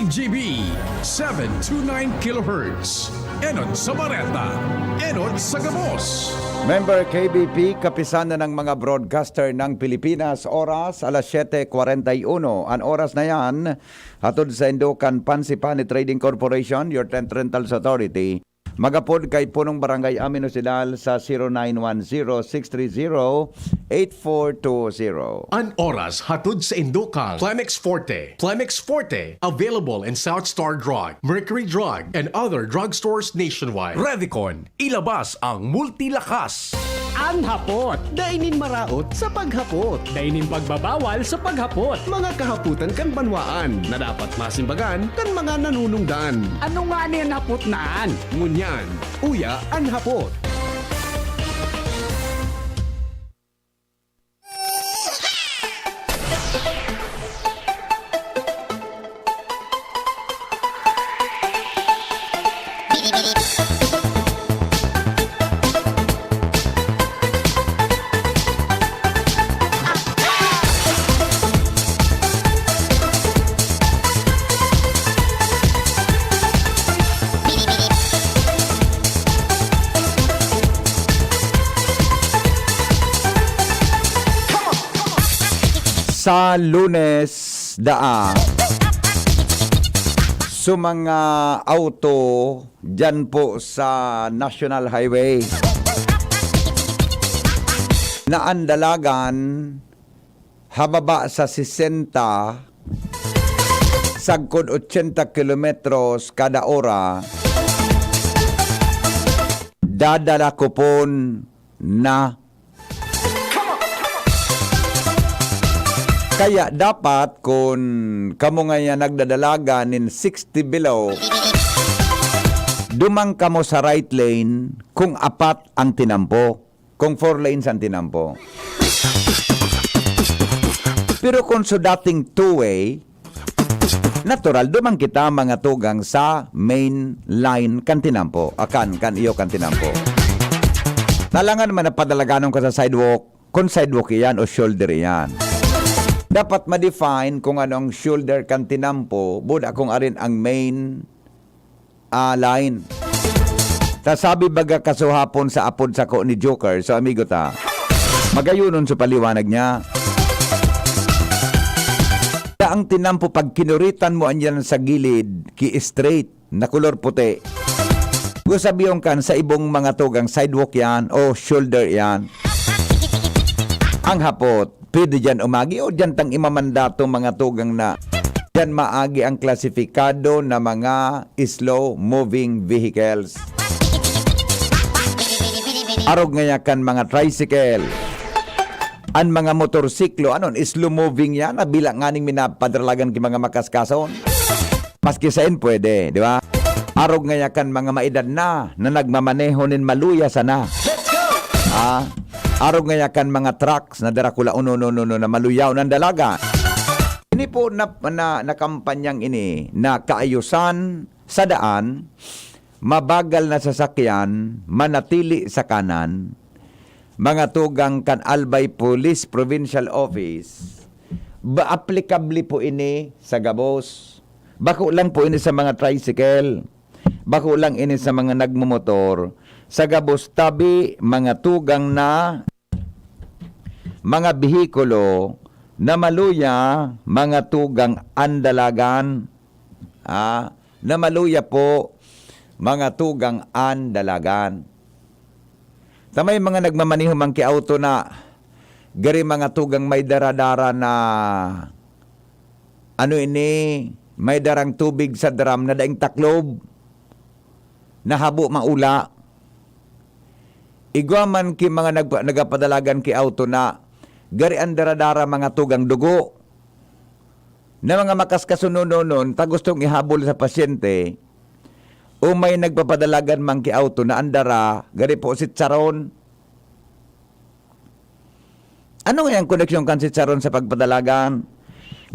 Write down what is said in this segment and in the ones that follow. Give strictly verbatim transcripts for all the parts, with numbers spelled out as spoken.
G B, seven two nine kilohertz. Enot sa Bareta, enot sa gabos. Member K B P, Kapisanan ng mga Broadcaster ng Pilipinas. Oras, alas siyete kwarenta y uno. An oras na yan, hatod sa Indukan Pansipani Trading Corporation, your Tent Rentals Authority. Magapod kay Punong Barangay Amin Osidal sa zero nine one zero six three zero eight four two zero. An oras hatod sa Indukang Clemex Forte. Clemex Forte, available in South Star Drug, Mercury Drug, and other drugstores nationwide. Revicon, ilabas ang multilakas. An hapot, dai nin maraot sa paghapot. Dai nin pagbabawal sa paghapot. Mga kahapotan kan banwaan na dapat masimbagan kan mga nanunungdan. Ano ngani an hapot na an? Ngunyan, uya an hapot. Sa Lunes, daa. Sa mga auto dyan po sa National Highway na an dalagan hababa sa sesenta, sagkod ochenta kilometros kada ora, dadala ko pon na. Kaya dapat kun kamo ngayan nagdadalagan nin sixty below, duman kamo sa right lane kung apat ang tinampo, kung four lanes ang tinampo. Pero kung sa dating two-way, natural, duman kita mga tugang sa main line kan tinampo, akan, kan iyo kan tinampo. Talangan man na padalaganon ka sa sidewalk, kung sidewalk iyan o shoulder iyan. Dapat ma-define kung anong shoulder kan tinampo, buda kung arin ang main ah, line. Ta sabi baga kasuhapon sa apod sako ni Joker, so amigo ta, magayonon sa paliwanag niya. Ta ang tinampo pag kinuritan mo anyan sa gilid, ki straight, na kulor puti. Gusto sabihon kan sa ibong mga tugang sidewalk yan o shoulder yan. Ang hapot, pwede dyan umagi o dyan tang imamandato mga tugang na dyan maagi ang klasifikado na mga slow-moving vehicles. Arog ngaya kan mga tricycle, an mga motorsiklo, anon, slow-moving yan, nabila nganing minapadralagan ki mga makaskason. Maski sain pwede, di ba? Arog ngaya kan mga maedad na, na nagmamaneho nin maluya sana. Ah, arog ngaya kan mga trucks na darakula uno, no, no, no, na maluyaw ng dalaga. Ini po na, na, na kampanyang ini na kaayusan sa daan, mabagal na sasakyan, manatili sa kanan, mga tugang kan Albay Police Provincial Office, ba applicable po ini sa gabos? Bako lang po ini sa mga tricycle. Bako lang ini sa mga nagmomotor. Sa gabos tabi, mga tugang na mga behikulo na maluya, mga tugang andalagan. Ah, na maluya po, mga tugang andalagan. Ta may mga nagmamaneho man ki auto na gari mga tugang may dara-dara na ano ini, may darang tubig sa drum na daing taklob, na habo maula. Igwa man ki mga nag-, nagapadalagan ki auto na gari an dara-dara mga tugang dugo, na mga makaskasunonon ta gustong ihabol sa pasyente, o may nagpapadalagan man ki auto na an dara gari po sitsaron. Ano nga ang koneksyon kan sitsaron sa pagpadalagan?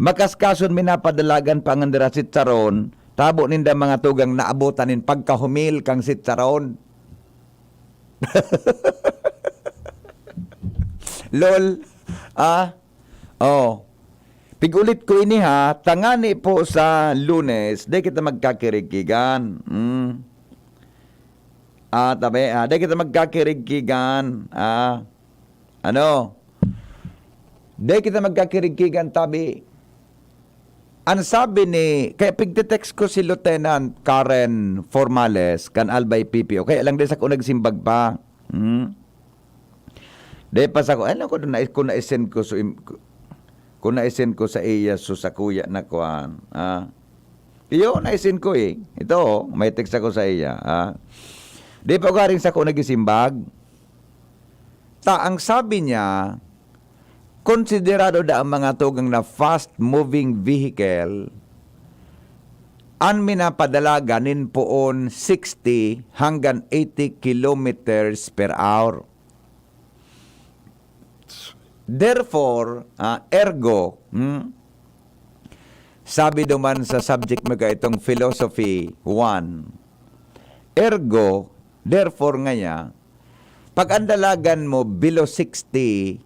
Makaskason minapadalagan pa ang dara sitsaron, tabo ninda mga tugang naabotan nin pagkahumil kang sitsaron. Lol. Ah? Oh. Pig-ulit ko ini ha, tangani po sa Lunes, di kita magkakirigkigan. Hmm. Ah, tabi, ah, di kita magkakirigkigan. Ah, ano? Di kita magkakirigkigan, tabi. Ang sabi ni, kaya pigte-text ko si Lieutenant Karen Formales, kan Albay P P O. Kaya lang di sa ko nagsimbag pa. Hmm? Di pa sa ko, ano ko, na, kung na-send ko, so, im-, kung na-send ko sa iya, so sa kuya na kuan. Ah. Iyo, na-send ko eh. Ito, oh, may text ako sa iya. Ah. Di pa garing sa ko nagsimbag. Ta, ang sabi niya, konsiderado da ang mga tugang na fast-moving vehicle an minapadalagan nin poon sixty hanggang eighty kilometers per hour. Therefore, ah, ergo, hmm, sabi duman sa subject mo ka itong philosophy one, ergo, therefore ngaya, pag ang dalagan mo below sixty,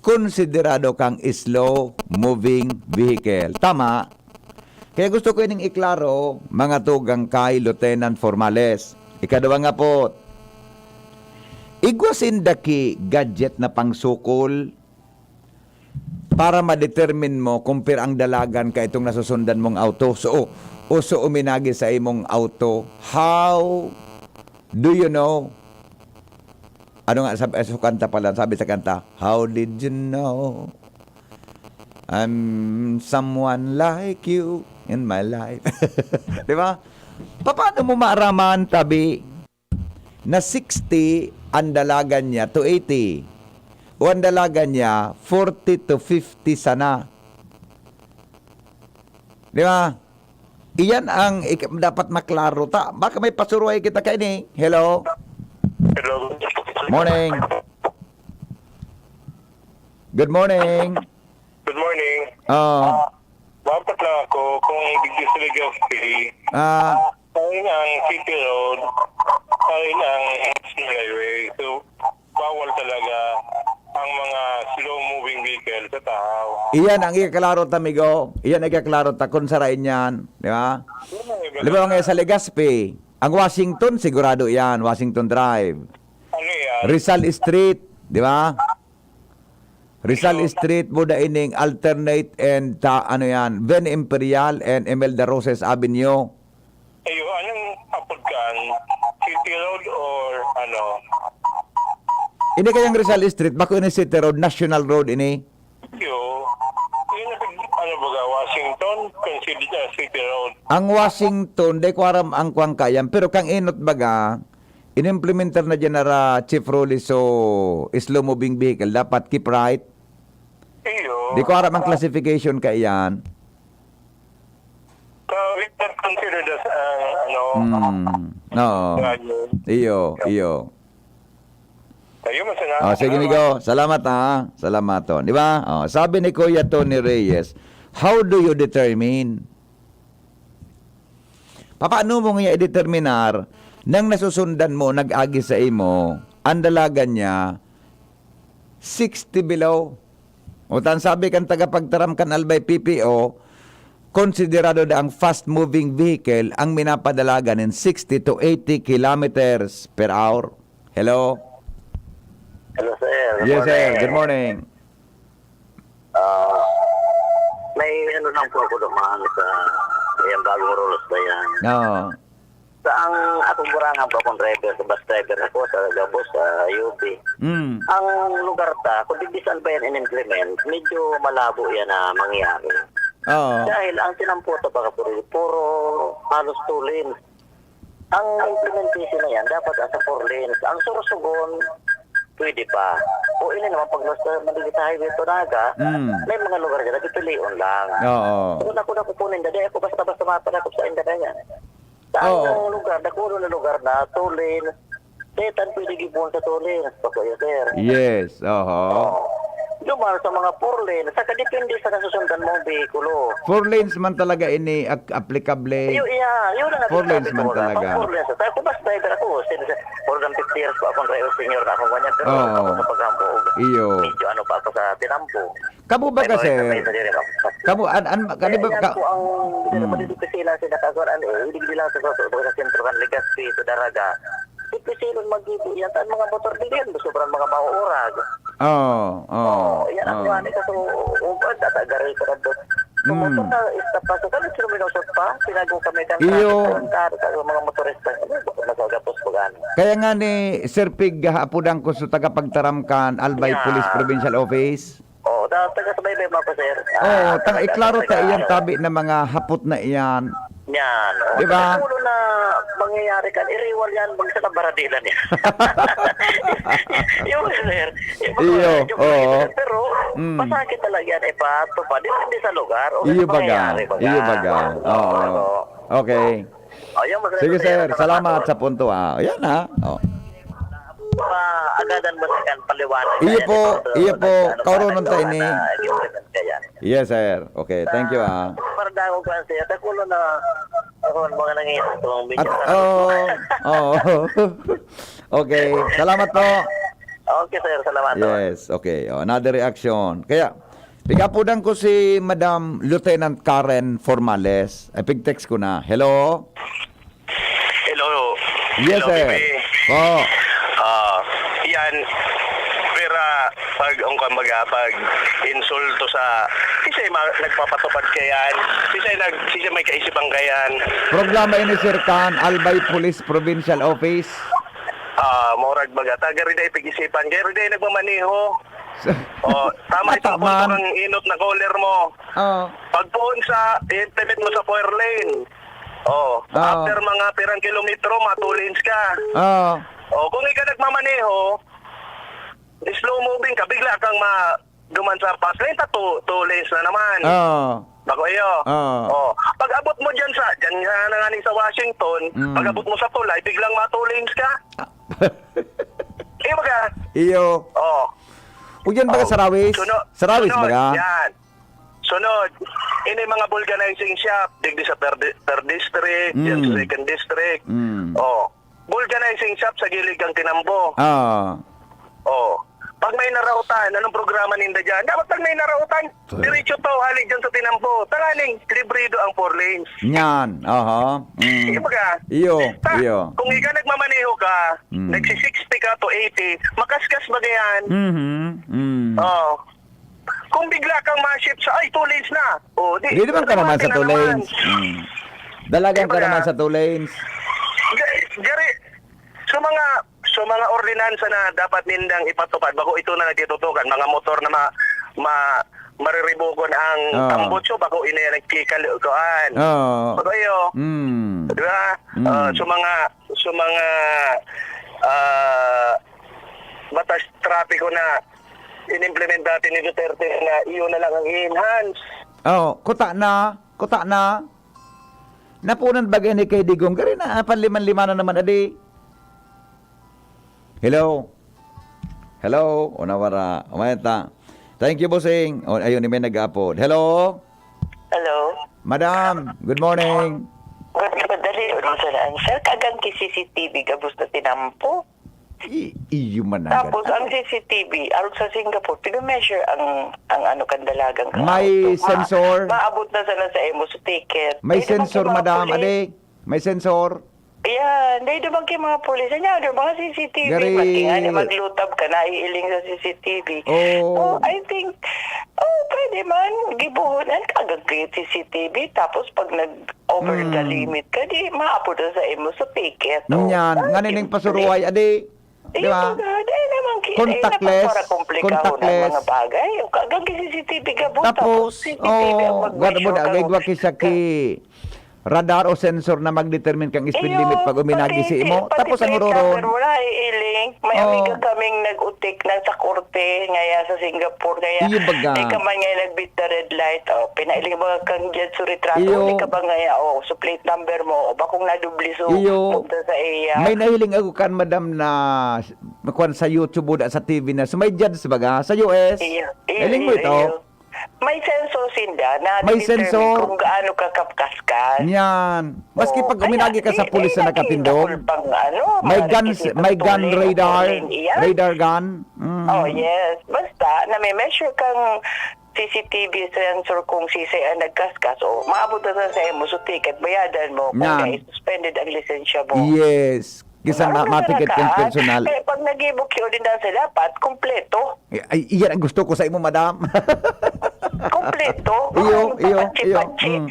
konsiderado kang slow moving vehicle. Tama? Kaya gusto ko ining iklaro, mga tugang kay Lieutenant Formales. Ikaduwa nga po, igwa sinda ki gadget na pangsukol para ma-determine mo kung pira ang dalagan ka itong nasusundan mong auto. So, uso uminagi sa imong auto. How do you know? Ano nga, sab-, sa kanta pala, sabi sa kanta, "How did you know I'm someone like you in my life?" Di ba? Paano mo maaraman, tabi, na sixty ang dalagan niya to eighty? O ang dalagan niya, forty to fifty sana? Di ba? Iyan ang ik-, dapat maklaro ta. Baka may pasuruhay kita kaini. Hello? Hello. Morning. Good morning. Good morning. Ah. Ah, dapat lang ako kung digdi sa Legazpi. Ah. Ayun ang city road. Ayun ang national highway. So, bawal talaga ang mga slow-moving vehicle sa Tahaw. Iyan ang ikaklaro ta, amigo. Iyan ang ikaklaro ta kung sarain yan. Di ba? Yun ang iba. Di ba, mga sa Legazpi, ang Washington, sigurado yan. Washington Drive. Ano yan? Rizal Street, di ba? Rizal Street, buda ining alternate and ta-, ano yan, Ven Imperial and Imelda Roses Avenue. Ayo, anong apod kan? City Road or ano? Ini kayang Rizal Street, bako ini City Road, National Road ini. Iyo. Yun ang, ano baga, Washington, considered as City Road. Ang Washington, di ko aram ang kwang kayan, pero kang inot baga, inimplementar na dyan na ra Chief Rolly, so slow moving vehicle, dapat keep right. Iyo. Di ko aram ang classification kaiyan. So, we can consider that, uh, ano, Mm. Oo. Radyo. Iyo, iyo. Tayo, masana-, Oh, sige, ano, amigo. Salamat, ha. Salamat, oh. Di ba? Oh, sabi ni Kuya Tony Reyes, "How do you determine?" Papaano mo nga i-determinar nang nasusundan mo, nag-agi sa imo, ang dalagan niya, sixty below? O tan sabi kan tagapagtaram kan Albay P P O, konsiderado na ang fast-moving vehicle ang minapadalagan nin sixty to eighty kilometers per hour. Hello? Hello, sir. Good Yes, sir. morning. Good morning. Ah, may ano lang po ako dumaan sa yung bagong rules na yan. Oo. Sa ang akong burangan po akong driver, sa bus driver ako sa gabos sa U P. Mm. Ang lugar ta, kung di bisan pa yan in-implement, medyo malabo yan na mangyari. Oo. Dahil ang tinampo ta baga puro, puro halos two lanes. Ang implementation na yan, dapat sa four lanes. Ang Sorsogon, pwede pa. O ini naman, pag nasa Manila sa highway to Naga, Mm. may mga lugar dyan, nagpipilion lang. Oo. Kung ako na kukunin, dali ako basta-basta mapanakop sa inda na yan. Sa Oo. ang lugar, nakulo na lugar na, two lanes, setan pwede gibuon sa two lanes, pa kuya, sir. Yes, oho. Oo. Duman sa mga four lanes, sa kadepende sa nasusundan mong behikulo. Four lanes man talaga ini ak-, aplikable. Iyo, iya, yun ang Four lanes man talaga. Four lanes. Sa ako, bus driver ako, since more than fifty years pa akong driver, senior na akong ganyan, pero Oo. ako sa paghambuog, Iyo. medyo ano pa ako sa tinampo. Kamo ba ka, sir? Kamo, an, an, kani ba ka? Kaya yan po ang, hindi naman dito kasi lang sila kakuan, eh, hindi lang sa, sa, sa sentro kan Legazpi, sa Daraga. Dito sila magdito, yan, ang mga motor din yan, sobrang mga mauurag. Oo, oo, Oo, yan ang oo. kuan, ito, so, ubad, at agaray ko na doon. Kung Hmm. motor na, stop pa, so, kami sila minusot pa, tinago kami kan Iyo. traffic, kan, kan, kan, mga motorista, ano, baka nagagapos, baka ano. Kaya nga ni Sir Pig, hahapodan ko sa tagapagtaram kan Albay Yeah. Police Provincial Office. Oo, ta-, taga-subaybay mo ako, sir. Oo, Ah, ta-, talaga, iklaro ta talaga, iyan ano. tabi na mga hapot na iyan. Yan, oo. Di ba? Kasi ulo na mangyayari kan, iriwal yan, bang sa kabaradilan yan. Yung, sir, yung mga Iyo, medyo oo. Pero, Mm. masakit talaga yan, ipatupad. Depende sa lugar. O Iyo sa baga, pangyayari, baga. iyo baga. Oo. Oo. Okay. Oh, yan, masaya Sige, na sir. sa'yo, Salamat salamat. sa punto, ah. Ayan, ah. Oh. Paagadan mo sa kan paliwanag Iyo na yan, po, ito, iyo po. ano, Karoon ano, ng tayo ni. na, implement ka yan. Yes, sir. Okay, thank you, ah. Para daw ko kasi, at ako na, ako ang mga nangyayari, itong At, video. oo, oo. Okay, salamat po. Okay, sir. Salamat, sir. Yes, okay. Oh, another reaction. Kaya, pigapudan ko si Madam Lieutenant Karen Formales. Ay, pig-text ko na. Hello? Hello. Yes, Hello, sir. Bibi. Oh. Ah, yan. Pero, pag, ang kumbaga, pag insulto sa, kasi ma-, nagpapatupad ka yan. Kasi nag-, kasi may kaisipan ka yan. Programa ini, Sir Kan, Albay Police Provincial Office. Ah, murag baga, taga rin ay pag-isipan. Kaya rin ay nagmamaneho. Oh, tama Mata itong punto man. ng inot na caller mo. Oh. Pag poon sa, i-implement mo sa four lane. Oh, Ah. after mga pirang kilometro, ma two lanes ka. Ah. Oh, kung ikaw nagmamaneho, slow moving ka, bigla kang ma-, duman sa fast lane, ta two, two lanes na naman. Ah. Bako iyo. Ah. Oh, pag abot mo dyan sa, dyan nga na nga ni sa Washington, Mm. pag abot mo sa tulay, biglang ma two lanes ka. Ah. Iyo ba ka? Iyo. Oh. O yan baga Oh. sa Rawis? Suno-, Sa Rawis sunod, baga? yan. Sunod, ini mga vulcanizing shop, digdi sa per, di-, per district, yan sa Mm. second district. Mm. Oh. Vulcanizing shop sa gilid kang tinambo. Ah. Oh. Pag may narautan, anong programa ninda dyan? Dapat pag may narautan, Sir. diretso to, hali dyan sa tinambo. Tanganing, librido ang four lanes. Yan. Aha. Mm. Sige, baga. Iyo, Ta-, iyo. kung ika nagmamaneho ka, Mm. nagsi-sixty ka to eighty, makaskas ba yan? Mhm. Mm. Oh. Kung bigla kang ma-shift sa, "Ay, two lanes na." Oh, di, Di naman ka naman sa two lanes. Mm. Dalagan Di ka ba naman nga? sa two lanes. Ga-, gari, so mga, so mga ordinansa na dapat nindang ipatupad, bago ito na nagtitutukan, mga motor na ma-, ma-, mariribugon ang Ah. tambutso, bago ina yan nagkikal-, kuan. Oo. Bago iyo. Mm. Di ba? Mm. Ah, so mga, so mga, ah, batas trapiko na inimplement dati ni Duterte na iyon na lang ang i-enhance. Oh, kuta na, kuta na. Napunan bagay ni kay Digong. Gari na, panliman-liman na naman, adi. Hello? Hello? O nawara. Umaya ta. Thank you, bossing. O, ayun, may nag-upload. Hello? Hello? Madam, good morning. Good, madali, Rosa na. Sir, kagang ki C C T V, gabos na tinampo. I-, iyo man na Tapos, gani. ang C C T V, arog sa Singapore, pina-measure ang, ang ano, kandalagang May kaauto. Ma-, sensor? maabot na sana sa imo sa ticket. May Pwede sensor, magkamaw madam, pulis. ade? May sensor? Yan. Dahil doon kay mga pulis. Yan, doon mga C C T V. Gari. Matingani, maglutab ka, naiiling sa C C T V. Oh. Oh, I think, oh, pwede man. Gibuhon, ang kagagay C C T V. Tapos, pag nag-over the Mm. limit ka, di maapod na sa imo sa ticket. Oh. Yan. Ay, Nga nining di- pasuruhay, ade? Di ba? Iyo, di naman ki-, Contactless. ay, naman para komplikado ng Contactless. mga bagay. O, kagang C C T V ka po, Tapos, tapos C C T V ang oh, mag-show gano'n mo na, ka, gagwa ki siya ki radar o sensor na mag-determine kang speed Iyo, limit pag uminagi pati si imo. ti-, pati Tapos ang plate rurod. number mo na, i-link. May Oh. amiga kaming nag-utik na sa korte, ngaya sa Singapore, ngaya Iyo baga. di ka man ngaya nag-beat the red light. Oh, pinailing mo kang dyan sa retrato, Iyo. di ka ba ngaya, oh, so plate number mo, o bakong nadubli so, Iyo. punta sa iya. May nahiling ako kan madam na kuwan sa YouTube o da sa T V na, so may judge baga sa U S. Iyo, iyo, Hiling mo iyo, ito? iyo. May sensor sinda na May determine sensor. kung gaano ka kapkaskas. Niyan. Maski Oo, pag kaya uminagi ka sa hindi, pulis na hindi nakatindog. naging pang ano, May mga guns, requisito may gun tuloy, radar, tuloy, iyan. radar gun. Mm. Oh, yes. Basta, nami-measure kang C C T V sensor kung sisay ang nagkaskas, o maabot na sa imo, so ticket, bayadan mo kung Yan. Suspended ang lisensya mo. Yes. Kisa ma- maticket kang personal. Kaya pag nag-ebook yun, din daw sa dapat, kompleto. Ay, iyan ang gusto ko sa imo, madam. Kompleto. Iyo, Ay, iyo, iyo. Patsi-patsi. Mm.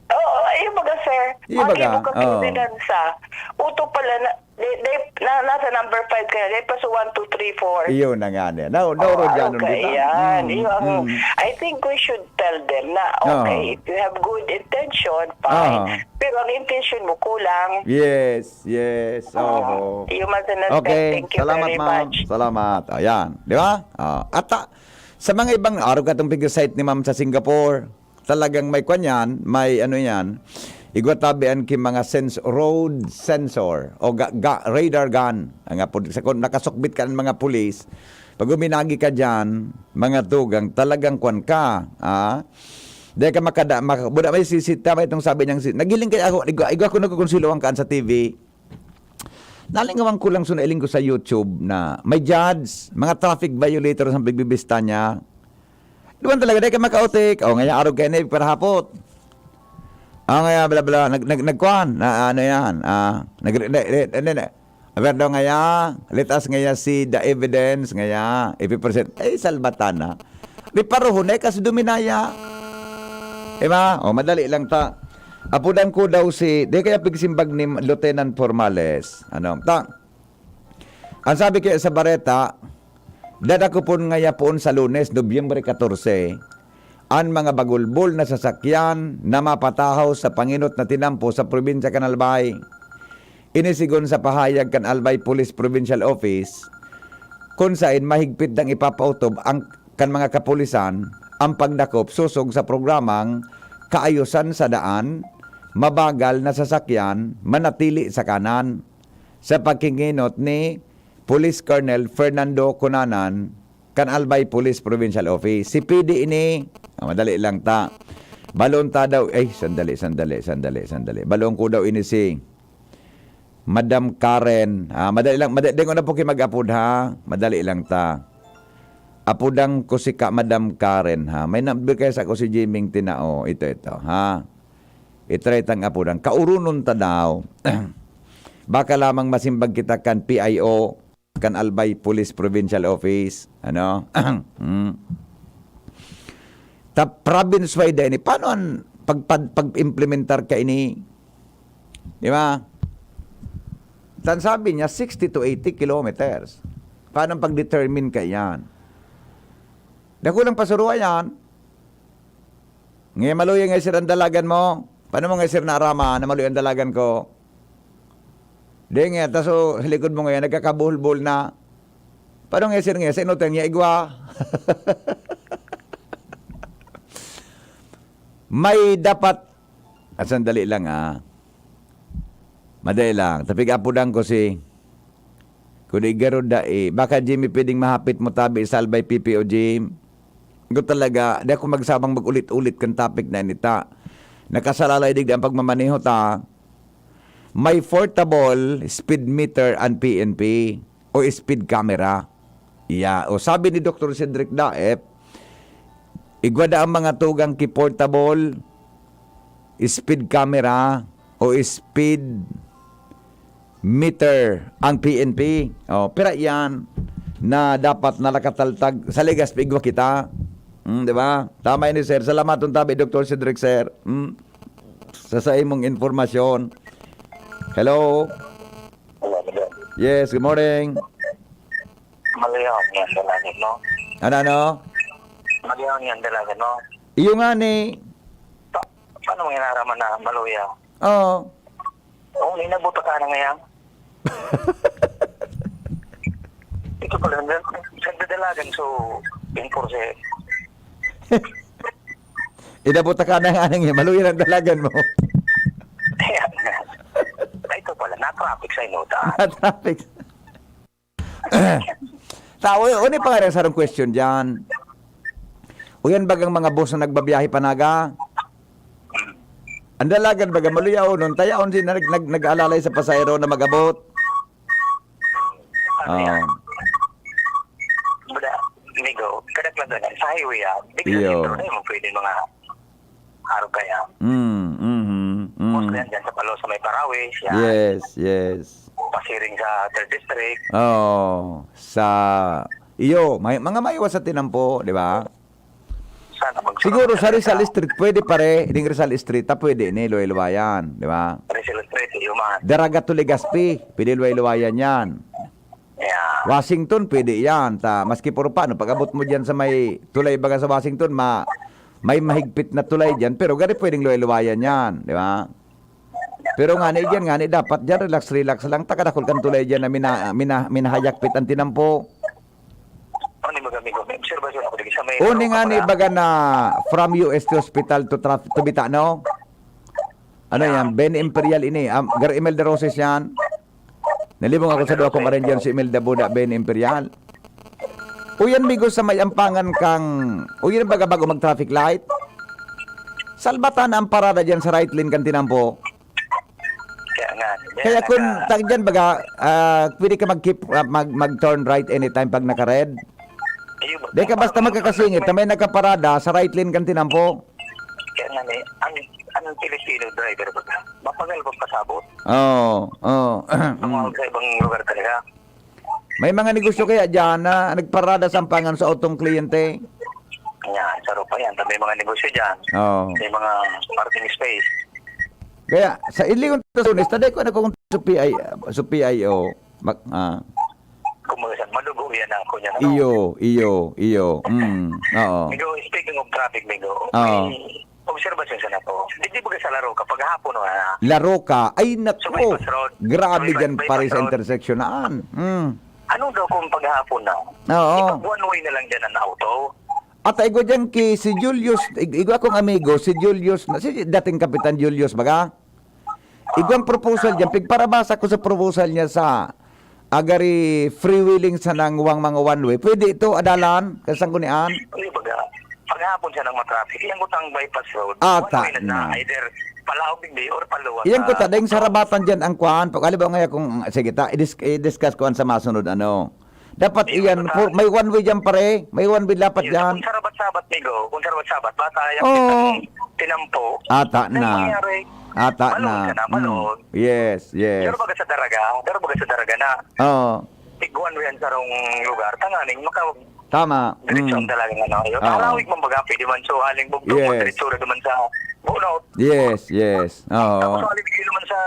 Oo, ayun baga, sir. Iyo baga, mag-ebook ka sa ordinansa. Uto pala na, They, they, na, nasa number five ka na. They paso one, two, three, four. Iyo na nga niya. Now, now, oh, Rodiano, di ba? Yan. Mm, iyo ang, mm. I think we should tell them na, okay, uh-huh. If you have good intention, fine. Uh-huh. Pero ang intention mo, kulang. Yes, yes. Oh, oh. Iyo man sa okay. Thank you salamat, very ma'am. Much. Salamat. Ayan. Di ba? Uh, at uh, sa mga ibang, araw ka itong figure site ni ma'am sa Singapore. Talagang may kwan yan, may ano yan, igwa tabi an ki mga sense, road sensor o ga, ga, radar gun. Ang apod, sa kung nakasukbit ka ng mga pulis, pag uminagi ka dyan, mga tugang, talagang kwan ka. Ah? Dahil ka makada, mak, buda may sisita, may itong sabi niyang, si, nagiling kaya ako, igwa, igwa ko nagkukonsiloan kaan sa T V. Nalingawan ko lang so nailing ko sa YouTube na may judge, mga traffic violators ang pagbibista niya. Duman talaga, dai ka makautik. O, ngayon, arog kayo na, parahapot. O, ngayon, bla, bla, nag, nag, nagkuhan, na, ano yan, ah, nag, na, na, na, na, aber daw ngaya, let us ngaya see the evidence ngaya, ipipresent, ay, salbatan na. Di paruhon na, kasi duminaya. Diba? O, madali lang ta. Apudan ko daw si, di kaya pigsimbag ni Lieutenant Formales. Ano, ta? Ang sabi kaya sa bareta, dadakopon ngaya poon sa Lunes, Nobyembre katorse, an mga bagulbol na sasakyan na mapatahaw sa pangenot na tinampo sa probinsya kan Albay. Ini sigon sa pahayag kan Albay Police Provincial Office, kun saen mahigpit nang ipapautob ang kan mga kapulisan ang pagdakop sosog sa programang Kaayosan sa Daan, Mabagal na Sasakyan, Manatili sa Kanan. Sa pagkingenot ni Police Colonel Fernando Cunanan kan Albay Police Provincial Office. Si P D ini, ah, madali lang ta. Balon ta daw, ay, sandali, sandali, sandali, sandali. Balon ko daw ini si Madam Karen. Ah, madali lang, madali, dengon na po kayo mag-apod, ha? Madali lang ta. Apudan ko si ka, Madam Karen, ha? May number kayo sa ko si Jiming Tinao. Ito, ito, ha? Itry tang apudan. Kaurunon ta daw. Baka lamang masimbag kita kan P I O, kan Albay Police Provincial Office. Ano? Hmm. Ta province-wide ini. Paano ang pag, pag, pag-implementar ka ini? Di ba? Tan sabi niya, sixty to eighty kilometers. Paano ang pag-determine ka yan? Dakulang pasuruan yan. Ngayon, maluya nga sir ang dalagan mo. Paano mo nga sir naaraman na maluya ang dalagan ko? Di nga, taso sa likod mo ngayon, nagkakabuhol-buhol na. Paano nga sir nga, sa inutan niya, igwa? May dapat, at sandali lang ah. Madali lang. Tapig apudan ko si Kuya Garod Dae. Baka, Jimmy, pwedeng mahapit mo tabi sa Albay P P O, Jim? Ko talaga, di ako magsabang mag-ulit-ulit kan topic na inita. Nakasalalay digdi ang pagmamaneho ta. May portable speed meter ang P N P o speed camera. Iya, o sabi ni Doktor Cedric Daep, igwa da ang mga tugang ki portable speed camera o speed meter ang P N P. O, pira iyan na dapat nalakataltag sa ligas pa igwa kita. Hmm, di ba? Tama ini, sir. Salamat, tabi, Doktor Cedric, sir. Hmm? Sa, sa imong informasyon. Hello? Hello, hello. Yes, good morning. Maluya niya ang dalagan, no? Ano, ano? Maluya niya ang dalagan, no? Iyo nga ni. Pa- paano mo inaraman na maluya? Oo. Oo, inabot ka na ngayon. Ito pala, nag- nagdadalagan, so, enforce eh. Inabot ka na nga nang maluya ang dalagan mo. Ayan. Ay, ito pala, na-traffic sa inutan. Na-traffic. Tao, eh, ano yung pangarang sarong question dyan? O yan bagang mga boss na nagbabiyahe panaga? Ang dalagan baga maluyaw, nun tayaon si nag, nag, nag-alalay sa pasahero na mag-abot. Ano yan? Oh. Bada, Migo, kada Madagan sa highway, ah. Big sa Iyo. sentro na yun, pwede mga araw kaya. Mm, mhm, mm. Mostly yan dyan sa Palo, sa may Parawi, yan. Yes, yes. Pasiring sa third District. Oo, sa, iyo, may, mga maiwas sa tinampo, di ba? Sana magkaroon Siguro sa talaga. Rizal Street, pwede pare, ding Rizal Street, ta pwede ni luway-luwayan, di ba? Rizal Street, iyo man. Daraga to Legazpi, pwede luway-luwayan yan. Yeah. Washington, pwede yan. Ta, maski puro pa, no, pag-abot mo dyan sa may tulay baga sa Washington, ma, may mahigpit na tulay dyan, pero gari pwedeng luway-luwayan yan, di ba? Pero nga ni dyan, nga ni dapat dyan, relax, relax lang. Takadakol kan tulay dyan na mina, mina, minahayakpit ang tinampo. Ano yung mga amigo? May obserbasyon ako dito sa may O, ni nga ni baga na from U S T Hospital to traf-, to Bita, no? Ano Yeah. yan? Ben Imperial ini. Um, Gar Imelda Roses yan. Nalibong ako sa duwa kong Rangers, si Imelda Buda, Ben Imperial. O yan, migo, sa may ampangan kang, o yan, baga bago mag-traffic light. Salbatan na ang parada dyan sa right lane kan tinampo. Kaya nga, Kaya kung naka- tag dyan, baga, ah, pwede ka mag-keep, ah, mag, mag-turn right anytime pag naka-red. Ayun, Di ka basta magkakasingit na may nakaparada sa right lane kan tinampo. Kaya nga, eh, ang, ang Pilipino driver, baga, mapagal pag pasabot. Oo, oo. Tumawag sa ibang lugar talaga. May mga negosyo kaya dyan na nagparada sa ampangan sa otong kliyente? Yan, saro pa yan. May mga negosyo dyan. Oo. May mga parking space. Kaya, sa ilingon ta sa Lunes, taday ko na kung sa P I, sa P I O. Mak-, ah. Kumbaga, sa madugo yan ako niya, ano? Iyo, iyo, iyo. Mm, oo. Migo, speaking of traffic, Migo, Oo. may obserbasyon sana ko. Di, di ba sa Laroca, paghapon, ah? Laroca? Ay, nako. Sa bypass road. Grabe Sa dyan, bypass pare, sa road. intersection na. Mm. Ano daw kung paghapon na? Oo. Ipag one way na lang dyan ang auto? At igwa dyan ki si Julius, ig-, igwa kong amigo, si Julius, na, si dating Kapitan Julius, baga? Igwang proposal dyan, pigparabasa ko sa proposal niya sa agari freewheeling sa nang wang mga one way. Pwede ito, adalan, kasang kunian? Hindi, baga, paghapon siya nang matraffic, iyang utang bypass road. Ah, One way ta na, na. Either palaog digdi or paluwas Iyang sa kuta, dahil sa rabatan dyan ang kuan. Pag, halimbawa ngayon kung, sige ta, i-dis-, i-discuss ko an sa masunod, ano. Dapat Ayun, iyan, total. for, may one way dyan, pare. May one way dapat Ayun, dyan. Kung sarabat-sabat, Migo, kung sarabat-sabat, bata yung Oo. kitang tinampo. Ata Ano na. nangyari? Ata Balon na. ka na, Mm. balon. Yes, yes. Pero baga sa daraga, pero baga sa daraga na. Oo. Tig one way ang sarong lugar, tanganing maka- Tama. diretso ang Mm. talagang ano. Yung Oo. Tarawig man baga, pwede man, so, haling bugtong, Yes. diretso na naman sa Bunot. Yes, yes. Oo. Tapos, halimbawa naman sa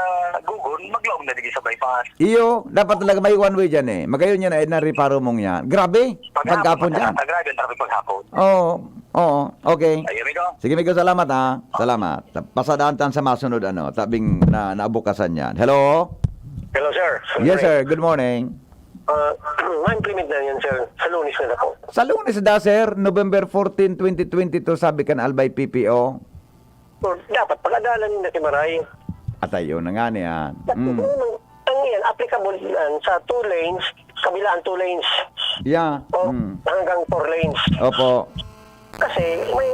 Gugon, maglaog na digi sa bypass. Iyo, dapat talaga may one way dyan eh. Magayon yan ay nariparo mong yan. Grabe, Paghapon paghapon dyan. talaga, grabe ang traffic paghapon. Oo, oo. Okay. Ayun, amigo. Sige, amigo, salamat, ha. Salamat. Pasadaan tan sa masunod, ano, tabing na naabukasan yan. Hello? Hello, sir. Yes, sir. Good morning. Ah, ma-implement na yan, sir. Sa Lunes na po. Sa Lunes da, sir, November fourteen, twenty twenty-two, sabi kan Albay P P O. So, dapat pag-adalan na si Maray. At ayun na nga niyan. But Mm. yun, ang yan, applicable yan sa two lanes, kabilaan two lanes. Yeah. O Mm. hanggang four lanes. Opo. Kasi may,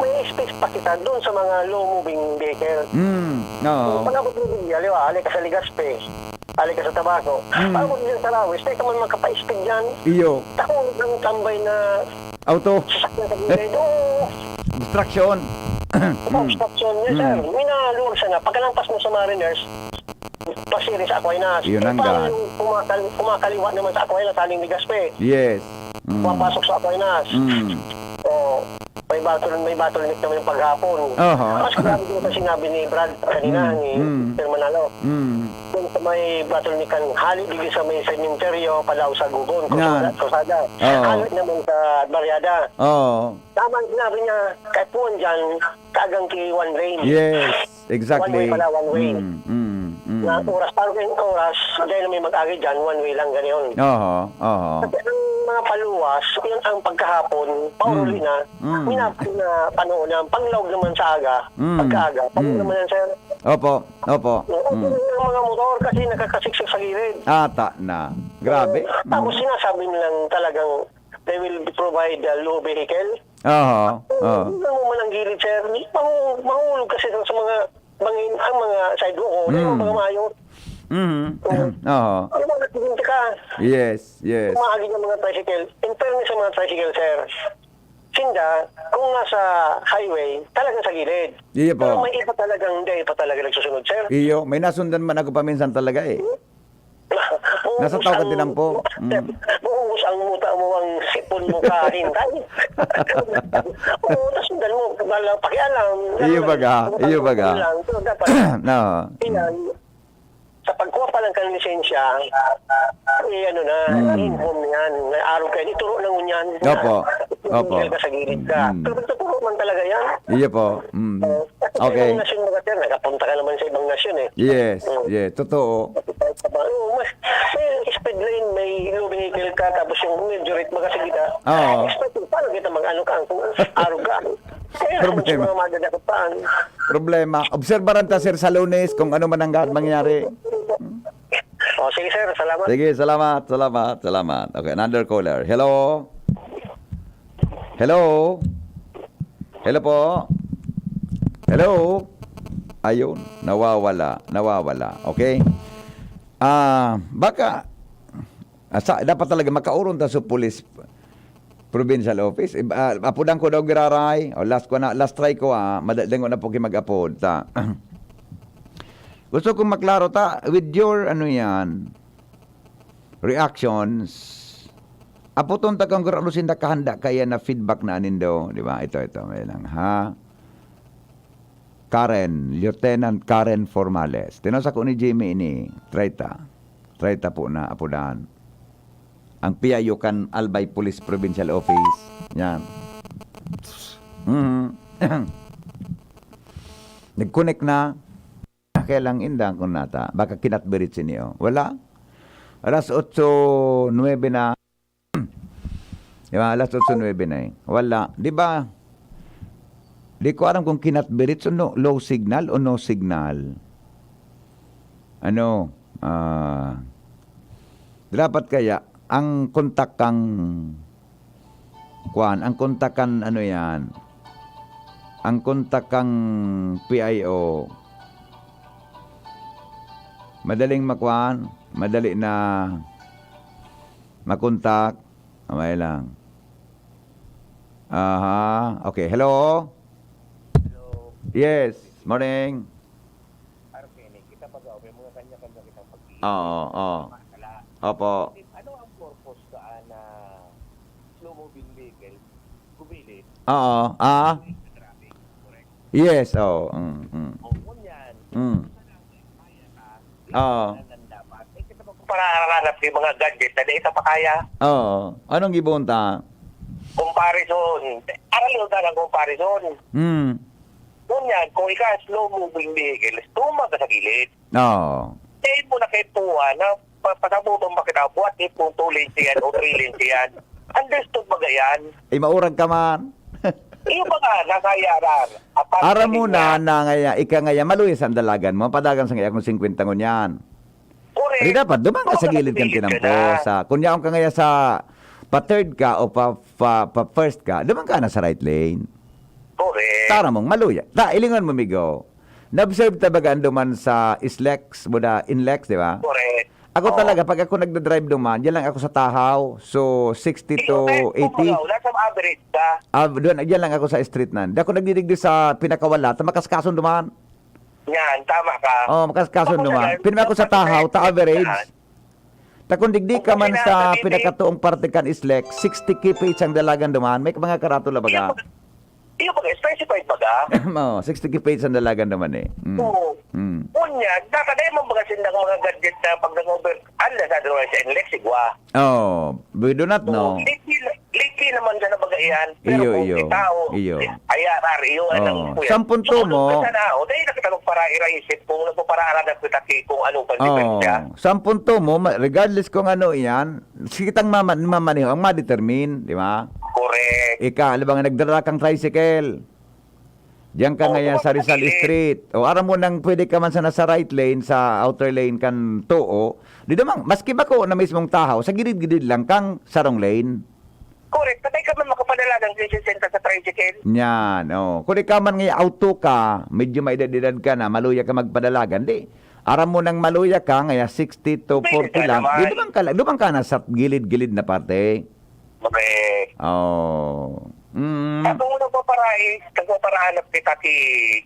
may space pa kita doon sa mga low-moving vehicle. Mm. Oo. Pag abot mo din, halimbawa, ali ka sa Legazpi, ali ka sa Tabaco, Mm. pag abot mo din sa Rawis, di ka man makapa-speed dyan. Iyo. Takot ang tambay na Auto. sasakyan sa gilid. Oo. Distraction. Ito, Mm. obstruction niya, sir. Mm. Minaluwag siya na. Pagkalampas mo sa Mariners, pasiring sa Aquinas. Yun Eh, ang paano gaan. yung kumakal-, kumakaliwa naman sa Aquinas, haling Legazpi? Yes. Mm. Pumapasok sa Aquinas. Mm. Oh, may battle, may bottleneck naman yung paghapon. Aha. Mas grabe din sa sinabi ni Brad kanina, Mm. ni Mm. Sir Manalo. Mm. Kung sa may bottleneck kan hali, digdi sa may sementeryo, palaw sa Gugon, Yan. Cruzada, Cruzada. Oo. Hali naman sa Barriada. Oo. Tama ang sinabi niya, kay Puan dyan, tagang ki one lane. Yes, exactly. One way pala, one way. Mm, mm, mm. Na oras, parang kayong oras, dahil may mag-agi dyan, one way lang, ganyan. Oho, oho. Kasi ang mga paluwas, yun ang pagkahapon, pauruli Mm, na, mm. minap-, na panoon na, panglaog naman sa aga, Mm, pagkaaga, panoon mm. naman yan, sir. Opo, opo. Oo, Mm. yung mga motor kasi nakakasiksik sa gilid. Ata na. Grabe. Tapos Mm. sinasabi nilang talagang they will provide a low vehicle. Aha, Kung aha. tingnan mo man ang gilid, sir, mahu-, mahulog kasi sa, sa mga bangin, ang mga sidewalk, o, di ba, Mm. mga maayos. Mhm. Oo. Ano ba, nagpupunta ka? Yes, yes. Umaagid ang mga tricycle. In fairness sa mga tricycle, sir, sinda, kung nasa highway, talagang sa gilid. Iyo po. Pero may iba talagang hindi pa talaga nagsusunod, sir. Iyo, may nasundan man ako paminsan talaga eh. Nasa tawka din ang po. Mm. Maubos ang muta mo, ang sipon mo kain, tayo. Oo, tas sundan mo, wala pakialam. Iyo baga, iyo baga. Lang. So, dapat, No. Yan, sa pagkuha pa lang kang lisensya, eh, ano na, Mm. inform na yan. May araw kayo, ituro na ngunyan. Opo. Opo. Tumigil ka sa gilid ka. Mm. Pero ituturo man talaga yan. Iyo po. Mm. Oo. Kasi Okay. Ibang nasyon mga sir, nakapunta ka naman sa ibang nasyon eh. Yes, Mm. yes. Totoo. Oo, mas, may speed lane, may low vehicle ka, tapos yung medyo rate, baga sa gitna. Oo. Expect mo, paano kita mag-ano ka, kung araw ka? Eh, Problema. Sa mga madadakot paan. Problema. Obserbaran ta, sir, sa Lunes kung ano man ang ga-, mangyari. Oh, sige, sir. Salamat. Sige, salamat, salamat, salamat. Okay, another caller. Hello? Hello? Hello po? Hello? Ayun, nawawala, nawawala. Okay? Ah, baka, asa, dapat talaga makaurong ta sa police provincial office. Iba, ah, apodan ko daw giraray. O, last ko na, last try ko, ah. Mada-, dango na po ki mag-apod ta. Gusto kong maklaro ta, with your, ano yan, reactions, apoton ta kung ano sinda kahanda kaya na feedback na nindo, di ba? Ito, ito, may lang, ha? Karen, Lieutenant Karen Formales. Tinawag ako ni Jimmy ini, treta. Treta po na apodan. Ang P I O kan Albay Police Provincial Office. Yan. Mhm. Nag-connect na. Kaya lang indang kung nata. Baka kinatbirit siniyo. Wala. Alas otso nuebe na. Di ba? Alas otso nuebe na eh. Wala. Di ba? Di ko alam kung kinatbirit o no, low signal o no signal. Ano? Ah, dapat kaya ang kontak kang kuan, ang kontak kan ano yan, ang kontak kang P I O, madaling makuan, madali na makontak. Kamay lang. Aha. Okay. Hello? Hello. Yes. Morning. Arvin, kita baga, may mga kanya-kanya kitang pag-iisip. Oo, oo. Tama ka lang. Opo. Ano ang purpose ka, ah, na slow moving vehicle, gumilid? Oo, ah. Sa traffic, correct? Yes, oo. Mm, mm. O, ngunyan, Mm. Kaya ka, Oo. Yan ang dapat. Eh, kita magpapararanap sa mga gadget na di ito pa kaya. Oo. Anong gibohon ta? Comparison. Aralin ta ng comparison. Hmm. Ngunyan, kung ika slow moving vehicle, tumag ka sa gilid. Oo. Dahil mo na kay Pua na pa-, pasabuton pa kita, buhat ni Pung two lanes yan o three lanes yan. Understood ba yan? Ay, maurag ka man. Iyo ba nga, nasa yaran? Apat Aram sa mo linya. Na, na ngaya, ika ngaya, maluya sa dalagan mo, padagan sa ngaya kung singkwenta ngunyan. Correct. Di dapat, duman ka sa Duman ka gilid sa kang gilid ka tinampo. na. Sa, kung yaon ka ngaya sa, pa third ka o pa, pa, pa first ka, duman ka na sa right lane. Correct. Tara mong maluya. Ta, ilingon mo, migo. Na-observe ta baga ang duman sa Islex, buda, Inlex, di ba? Correct. Ako Oo. talaga, pag ako nagdadrive duman, diyan lang ako sa Tahaw. So, sixty Iyo, to kahit eighty. Kumbaga, nasa average ka. Ah, doon, diyan lang ako sa street na. Di ako nagdidigdi sa pinakawala, ta makaskason duman. Yan, tama ka. Oh, makaskason Tapos duman. yan, Pinima ako sa tapos Tahaw, yan, ta average. yan. Ta kung digdi Kung ka man kasi sa nasa Cavite. pinakatuong parte kan Islex, sixty kph ang dalagan duman. May mga karato la baga. Iyo, Iyo, pag specified baga? Oo, sixty kph ang dalagan naman eh. Mm. Oo. Mm. Unya, nakadaya man baga sindang mga gadget na pag nag-over, unless otherwise, N L E X, igwa. Oh, we do not Oo, know. Lately, lately naman siya na baga iyan. Pero Iyo, kung iyo. kita, o, Iyo. I R R, iyo, anong Oo. kuya? Sampung So, tumo. ano ka sana, o, dahil na kita magpara-ira isip kung nagpaparaaranan kita ki kung ano pa Oo. diferensya. Sampung tumo, ma-, regardless kung ano iyan, si kitang mama-, mamaneho ang ma-determine, di ba? Correct. Ika, alam ba nga nagdala kang tricycle? Diyan ka Oo, ngayon sa duman ka Rizal sa gilid. Street. O, aram mo nang pwede ka man sana sa right lane, sa outer lane kan Too. Di naman, maski bako na mismong Tahaw, sa gilid-gilid lang kang sarong lane. Correct. Patay ka man makapadalagan sa sesenta sa tricycle. Yan, oh. Kung ikaw man ngayon auto ka, medyo may edad-edad ka na, maluya ka magpadalagan, di, Aram mo nang maluya ka, ngaya sixty to forty lang. Di, naman. Duman ka, duman ka na sa gilid-gilid na parte. Correct. Oh. Mm. Ako mo nagpaparais, nagpaparahanap kita ki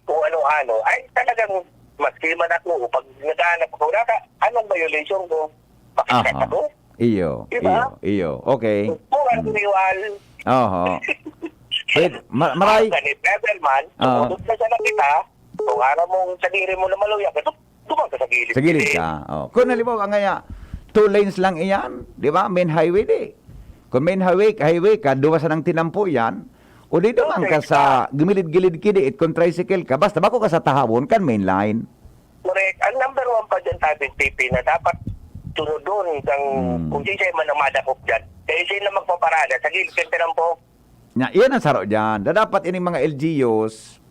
kung ano-ano. Ay, talagang maski man ako, pag naghahanap ako, naka, anong violation ko? Bakit Aha. ako? Iyo, Diba? iyo, iyo. Okay. Puro ang riwal. Oho. Pwede, ma- maray. Ganit level man, Ah. tumulog na siya na kita, kung aram mong sadiri mo na maluya ka, duman ka sa gilid. Sa gilid ka. Oh. Kung halimbawa ngaya, two lanes lang iyan, di ba? Main highway di. Kung main highway, highway ka, duwa sanang tinampo yan, o di duman ka sa gumilid-gilid kidiit kung tricycle ka. Basta bako ka sa tahawon kan main line. Correct. Ang number one pa dyan, sabi ng P P, na dapat sunodon kang Hmm. kung siya man ang madakop dyan. Kaya siya na magpaparada sa gilid ng tinampo. Nya, iyan ang saro dyan. Na dapat ining mga L G Us,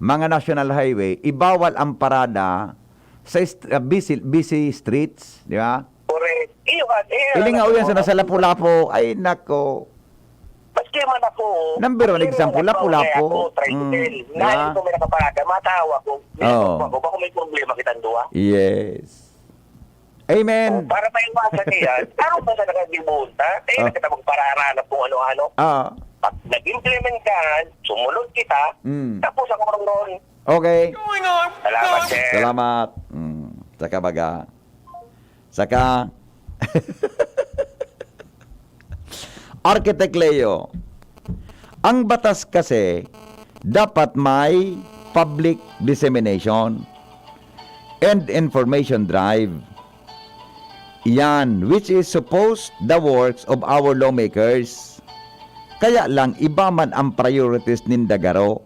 mga national highway, ibawal ang parada sa est- uh, busy, busy streets, di ba? Correct. Iyo ka, iyo Ilingaw ka- yan sa nasa Lapu-Lapu. Ay, nako. Maski man ako. Number one maski example, nagpapakay Lapu-Lapu. ako, tricycle. Mm, Nahal yeah. ko may nakaparada, matawa ko. Oh. Ako, baka may problema kitang duwa. Yes. Amen. Oh, para maiwasan niyan, ano pa sa nakagibunta? Eh, Ah. nakita magpararanap kung ano-ano. Ah, Pag nag-implement ka, sumunod kita, Mm. tapos ako ron ron. Okay. Salamat, sir. Salamat. Mm. Saka baga. Saka, Architect Leo, ang batas kasi dapat may public dissemination and information drive. Yan, which is supposed the works of our lawmakers. Kaya lang, iba man ang priorities ninda garo.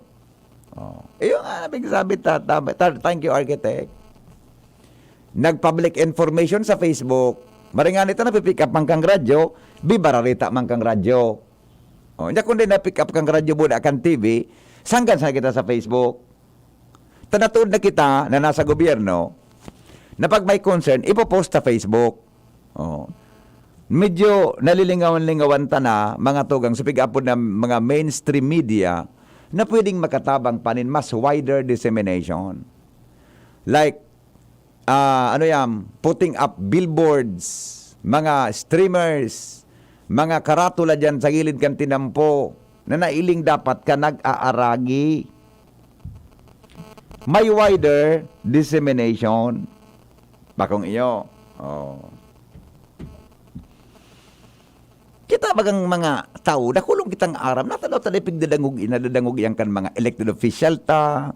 Oh. Iyo nga, nabing sabi ta, ta, ta, thank you, Architect. Nag-public information sa Facebook. Maring nga nito, napipick up man kang radyo, bibararita man kang radyo. Oh, nya kundi na-pick up kang radyo, buda kang T V, sanggan sa kita sa Facebook. Tanatood na kita na nasa gobyerno, na pag may concern, ipopost sa Facebook. Oh. Medyo nalilingawan-lingawan ta na, mga tugang, sa pig-apod na mga mainstream media na pwedeng makatabang pa nin mas wider dissemination. Like, ah, ano yan, putting up billboards, mga streamers, mga karatula dyan sa gilid kan tinampo na nailing dapat ka nag-aaragi. May wider dissemination. Bakong iyo. Oh. Kita bagang mga tawo, dakulong kitang aram, natanaw ta dai pigdadangog, inadadangog iyan kan mga elected official ta,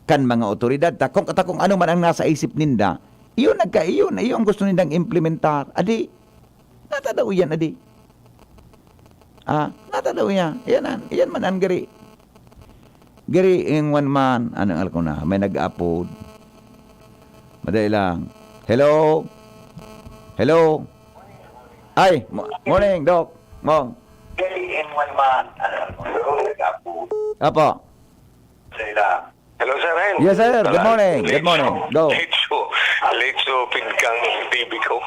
kan mga otoridad ta, kung, ta kung ano man ang nasa isip ninda, iyon nagka, iyon, iyon ang gusto nindang implementar. Adi, natanaw iyan, adi. Ah, natanaw iyan. Iyan, an, iyan man ang gari. Gari, ing one man, ano, alam ko na, may nag-upload. Madali lang. Hello? Hello? Ay, mo- morning, Doc. Mong. Gari, ing one man, ano, alam ko na, may nag-upload. Apo. Madali lang. Hello, Sir Ren. Yes, sir. Good Wala. morning. Good morning. Go. Late show. Late show, pid kang T V ko.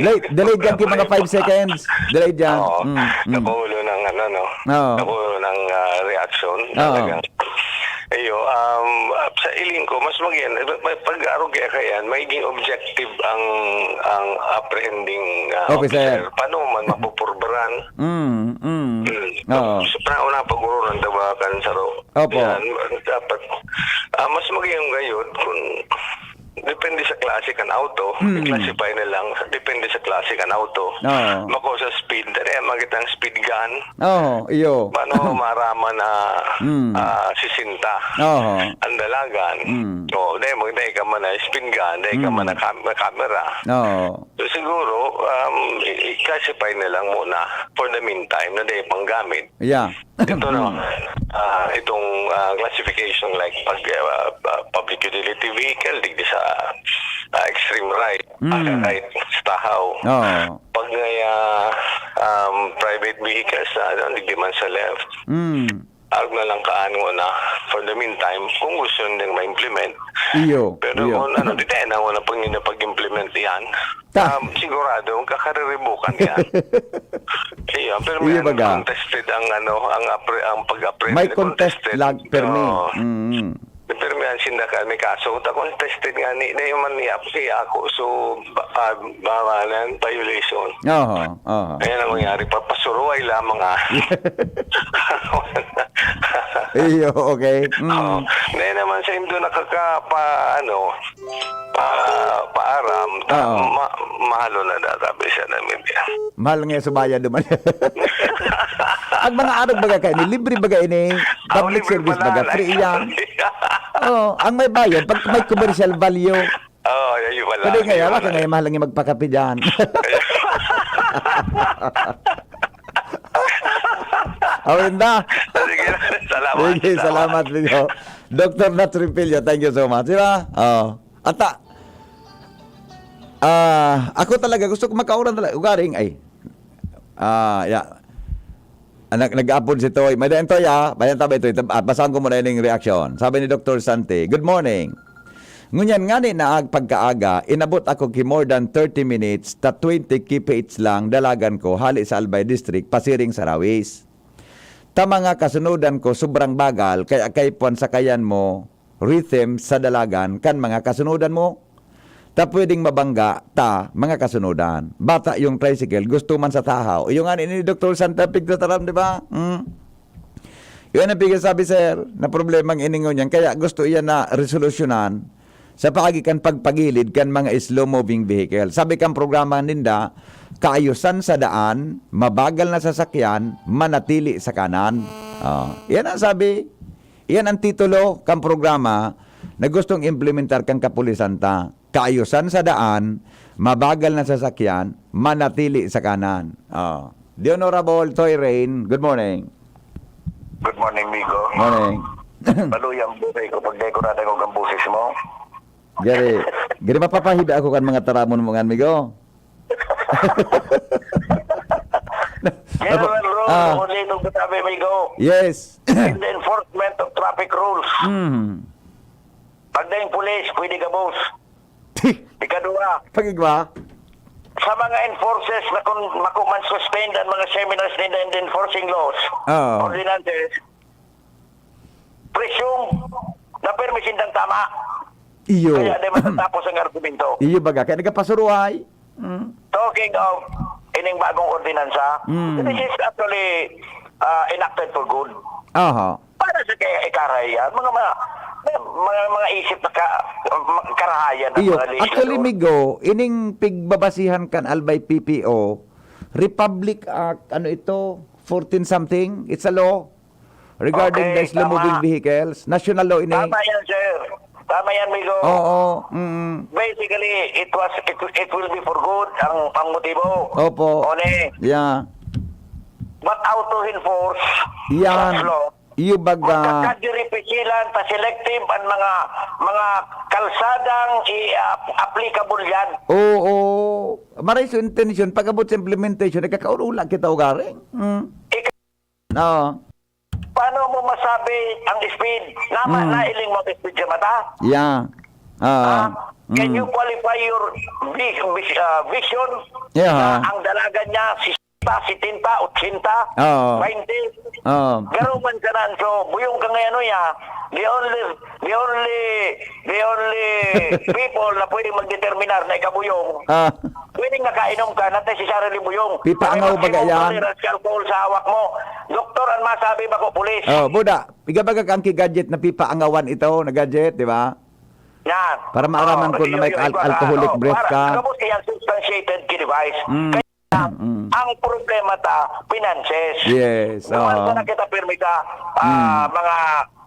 Late. Delayed yan, mga five seconds. Delayed yan. Oo. Mm, mm. Nakulo ng ano, no? Oo. Nakulo ng ah, reaction. Oo. Talagang. Iyo, um, sa iling ko, mas magyan, pag arog ka yan, magiging objective ang ang apprehending ah, Officer. Paano man mapupurbaran? Mm, mm. Mm. Oo. Sa panahon na pag-urunan, tabakan, saro. Opo. Yan, dapat, ah, mas maging gayod kung depende sa klase kan auto, Hmm. i-classify na lang, depende sa klase kan auto. Oo. Mako sa speed, dali ang makita ang speed gun. Oo, iyo. Paano maraman na Hmm. ah, sixty Oo. ang dalagan? Hmm. O, dahil mag dahil ka man na speed gun, dahil ka Hmm. man na cam- na camera. Oo. So siguro, um, i- i-classify na lang muna for the meantime na dahil panggamit. Yeah. Ito no, ah, itong ah, classification like pag ah, ah, public utility vehicle, digdi sa ah, extreme right, Mm. ah, right sa tahaw. Oo. Pag ngaya um, private vehicles, ah, ano, digdi man sa left. Mm. Arog na lang kaan mo na for the meantime, kung gusto nila ma-implement. Iyo. Pero Iyo. kung ano, di tayo na muna pag nila pag-implement yan, Ta- um, sigurado, magkakariribukan yan. Iyo, pero may Iyo baga. Contested ang ano, ang, appre- ang pag-apprehend May na contest contested. lang, permi. Oo. Mm. Pero may ansin na ka, may kaso. Ta contested nga ni, na yung man ni, si ako. So, ba, ah, ba, ba, violation. Oho, oho. Ayan ang mangyari. Papasuruway lamang ah. Iyo, okay. Mm. Oo. May naman sa Indo nakakapa, ano, pa, paaram, ta, Oo. ma, mahalo na data, bisa na media. Mahal nga subayad naman. Ang mga arog baga kayo, ni libre baga ini, Ah, public libre service pala. Baga, free yan. Oh, ang may bayad, pag may commercial value. Oo, yun pala. Pwede nga, Yun yawa pala. Ka nga, mahal nga magpakape dyan. Awin na. Sige, salamat. Sige, salamat, Leo. Doctor Nat Tripillo, thank you so much. Di ba? Oh. Ata, ah, ako talaga, gusto ko magkauran talaga. Ugaring, ay. Ah, ya. Anak, nag-aapod si Toy. May daing Toy, ah. Bayan tabi, Toy. Tab-, ah, basahan ko muna yung reaksyon. Sabi ni Doctor Santi, "Good morning. Ngunyan ngani na ag pagkaaga, inabot ako ki more than thirty minutes, ta twenty K P H lang dalagan ko hali sa Albay District, pasiring sa Rawis. Ta mga kasunodan ko sobrang bagal, kaya kaipuhan sakayan mo rhythm sa dalagan kan mga kasunodan mo. Ta pwedeng mabangga ta mga kasunodan. Bata yung tricycle, gusto man sa tahaw." Yung ngani ni Doctor Santa Pigtataram, di ba? Hmm? Yun ang pigsasabi, sir, na problema ang iningon yan. Kaya gusto iyan na resolusyonan sa paagi kan pagpagilid kan mga slow-moving vehicle. Sabi kan programa ninda, "Kaayusan sa daan, mabagal na sasakyan, manatili sa kanan." Oh, yan ang sabi, yan ang titulo kan programa na gustong implementar kan kapulisan ta. "Kaayusan sa daan, mabagal na sasakyan, manatili sa kanan." Oh. The Honorable Toy Rain, good morning. Good morning, Migo. Morning. Paluyang buhay ko pag dekorada ko ang boses mo. Gari, gari mapapahibi ako kan mga taramon mo ngan, migo. General Rule, Ah. Ulit ang katabi, Migo. Yes. In the enforcement of traffic rules. Mm. Pag daing pulis, pwede ka, boss. Ikadua, Pag-igwa? Sa mga enforcers na kung makuman suspend ang mga seminars nila in enforcing laws, Oo. ordinances, presume na permi sindang tama. Iyo. Kaya di matatapos ang argumento. Iyo baga. Kaya nagkapasuruhay. Mm. Talking of ining bagong ordinansa, Mm. this is actually uh, enacted for good. Aha. Para sa kaya ikarayan, mga mga mga, mga, mga isip na ka, karahayan ng Iyo. mga legislador. Actually, migo, ining pigbabasihan kan Albay P P O, Republic Act, ano ito, fourteen something, it's a law regarding Okay, the slow-moving tama. Vehicles. National law ini. Tama yan, sir. Tama yan, Migo. Oo. Mm. Basically, it was it, it will be for good ang ang motibo. Opo. One. Yeah. But how to enforce Yan. such law? Iyo baga. Magkakadiripikilan pa selective ang mga mga kalsadang i-, ap- applicable yan. Oo. Maray sa intention, pag-abot sa implementation, nagkakaurula kita ugaring. Mm. Ik- Oo. Paano mo masabi ang speed? Nama, Mm. Nailing mo ang speed sa mata? Yeah. Ah. Ah, can Mm. you qualify your vi- vis- ah, vision? Yeah. Na ang dalagan niya, sixty, setenta, ochenta, Oo. twenty? Oo. Garo man ka na, so, buyong ka ngayon, ya. The only, the only, the only people na pwede magdeterminar na ikabuyong, Ah. pwedeng nakainom ka, not necessarily buyong. Pipaangaw May mga baga yan. tolerance ka alcohol sa hawak mo. Doktor, ang masabi ba ko, pulis? Oh, buda. Pigabaga kang kigadget na pipaangawan ito, na gadget, di ba? Yan. Para maaraman Oh, ko na may yun, al- yun, alcoholic oh, breath para, ka. Tapos yan, substantiated kidevise. Mm. Kaya, Mm. ang problema ta, finances. Yes, Buwan oo. pa na kita, permi ta, ah, Mm. mga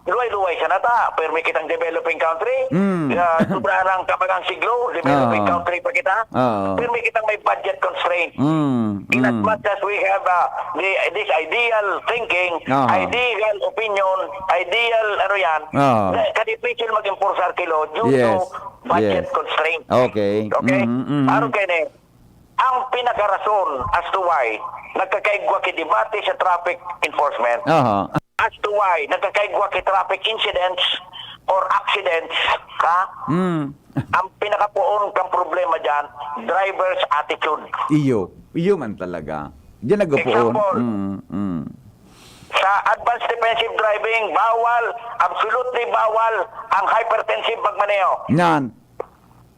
luway-luway sana ta, permi kitang developing country. Mm. Ah, sobra ng kabangang siglo, developing Oo. country pa kita. Oo. Permi kitang may budget constraint. Mm. In as Mm. much as we have uh, the, this ideal thinking, Aha. ideal opinion, ideal ano yan, Oo. na, kadipicil mag-enforce, Arquilo, due to Yes. budget Yes. constraint. Okay. Okay? Mm, mm. Araw kayo na eh. Ang pinakarason as to why nagkakaigwa ki debate sa traffic enforcement, Aha. as to why nagkakaigwa ki traffic incidents or accidents, ha? Mm. Ang pinakapuon kang problema dyan, driver's attitude. Iyo. Iyo man talaga. Diyan nagpuon. Example. Mm, mm. Sa advanced defensive driving, bawal, absolutely bawal ang hypertensive magmaneho. Nan.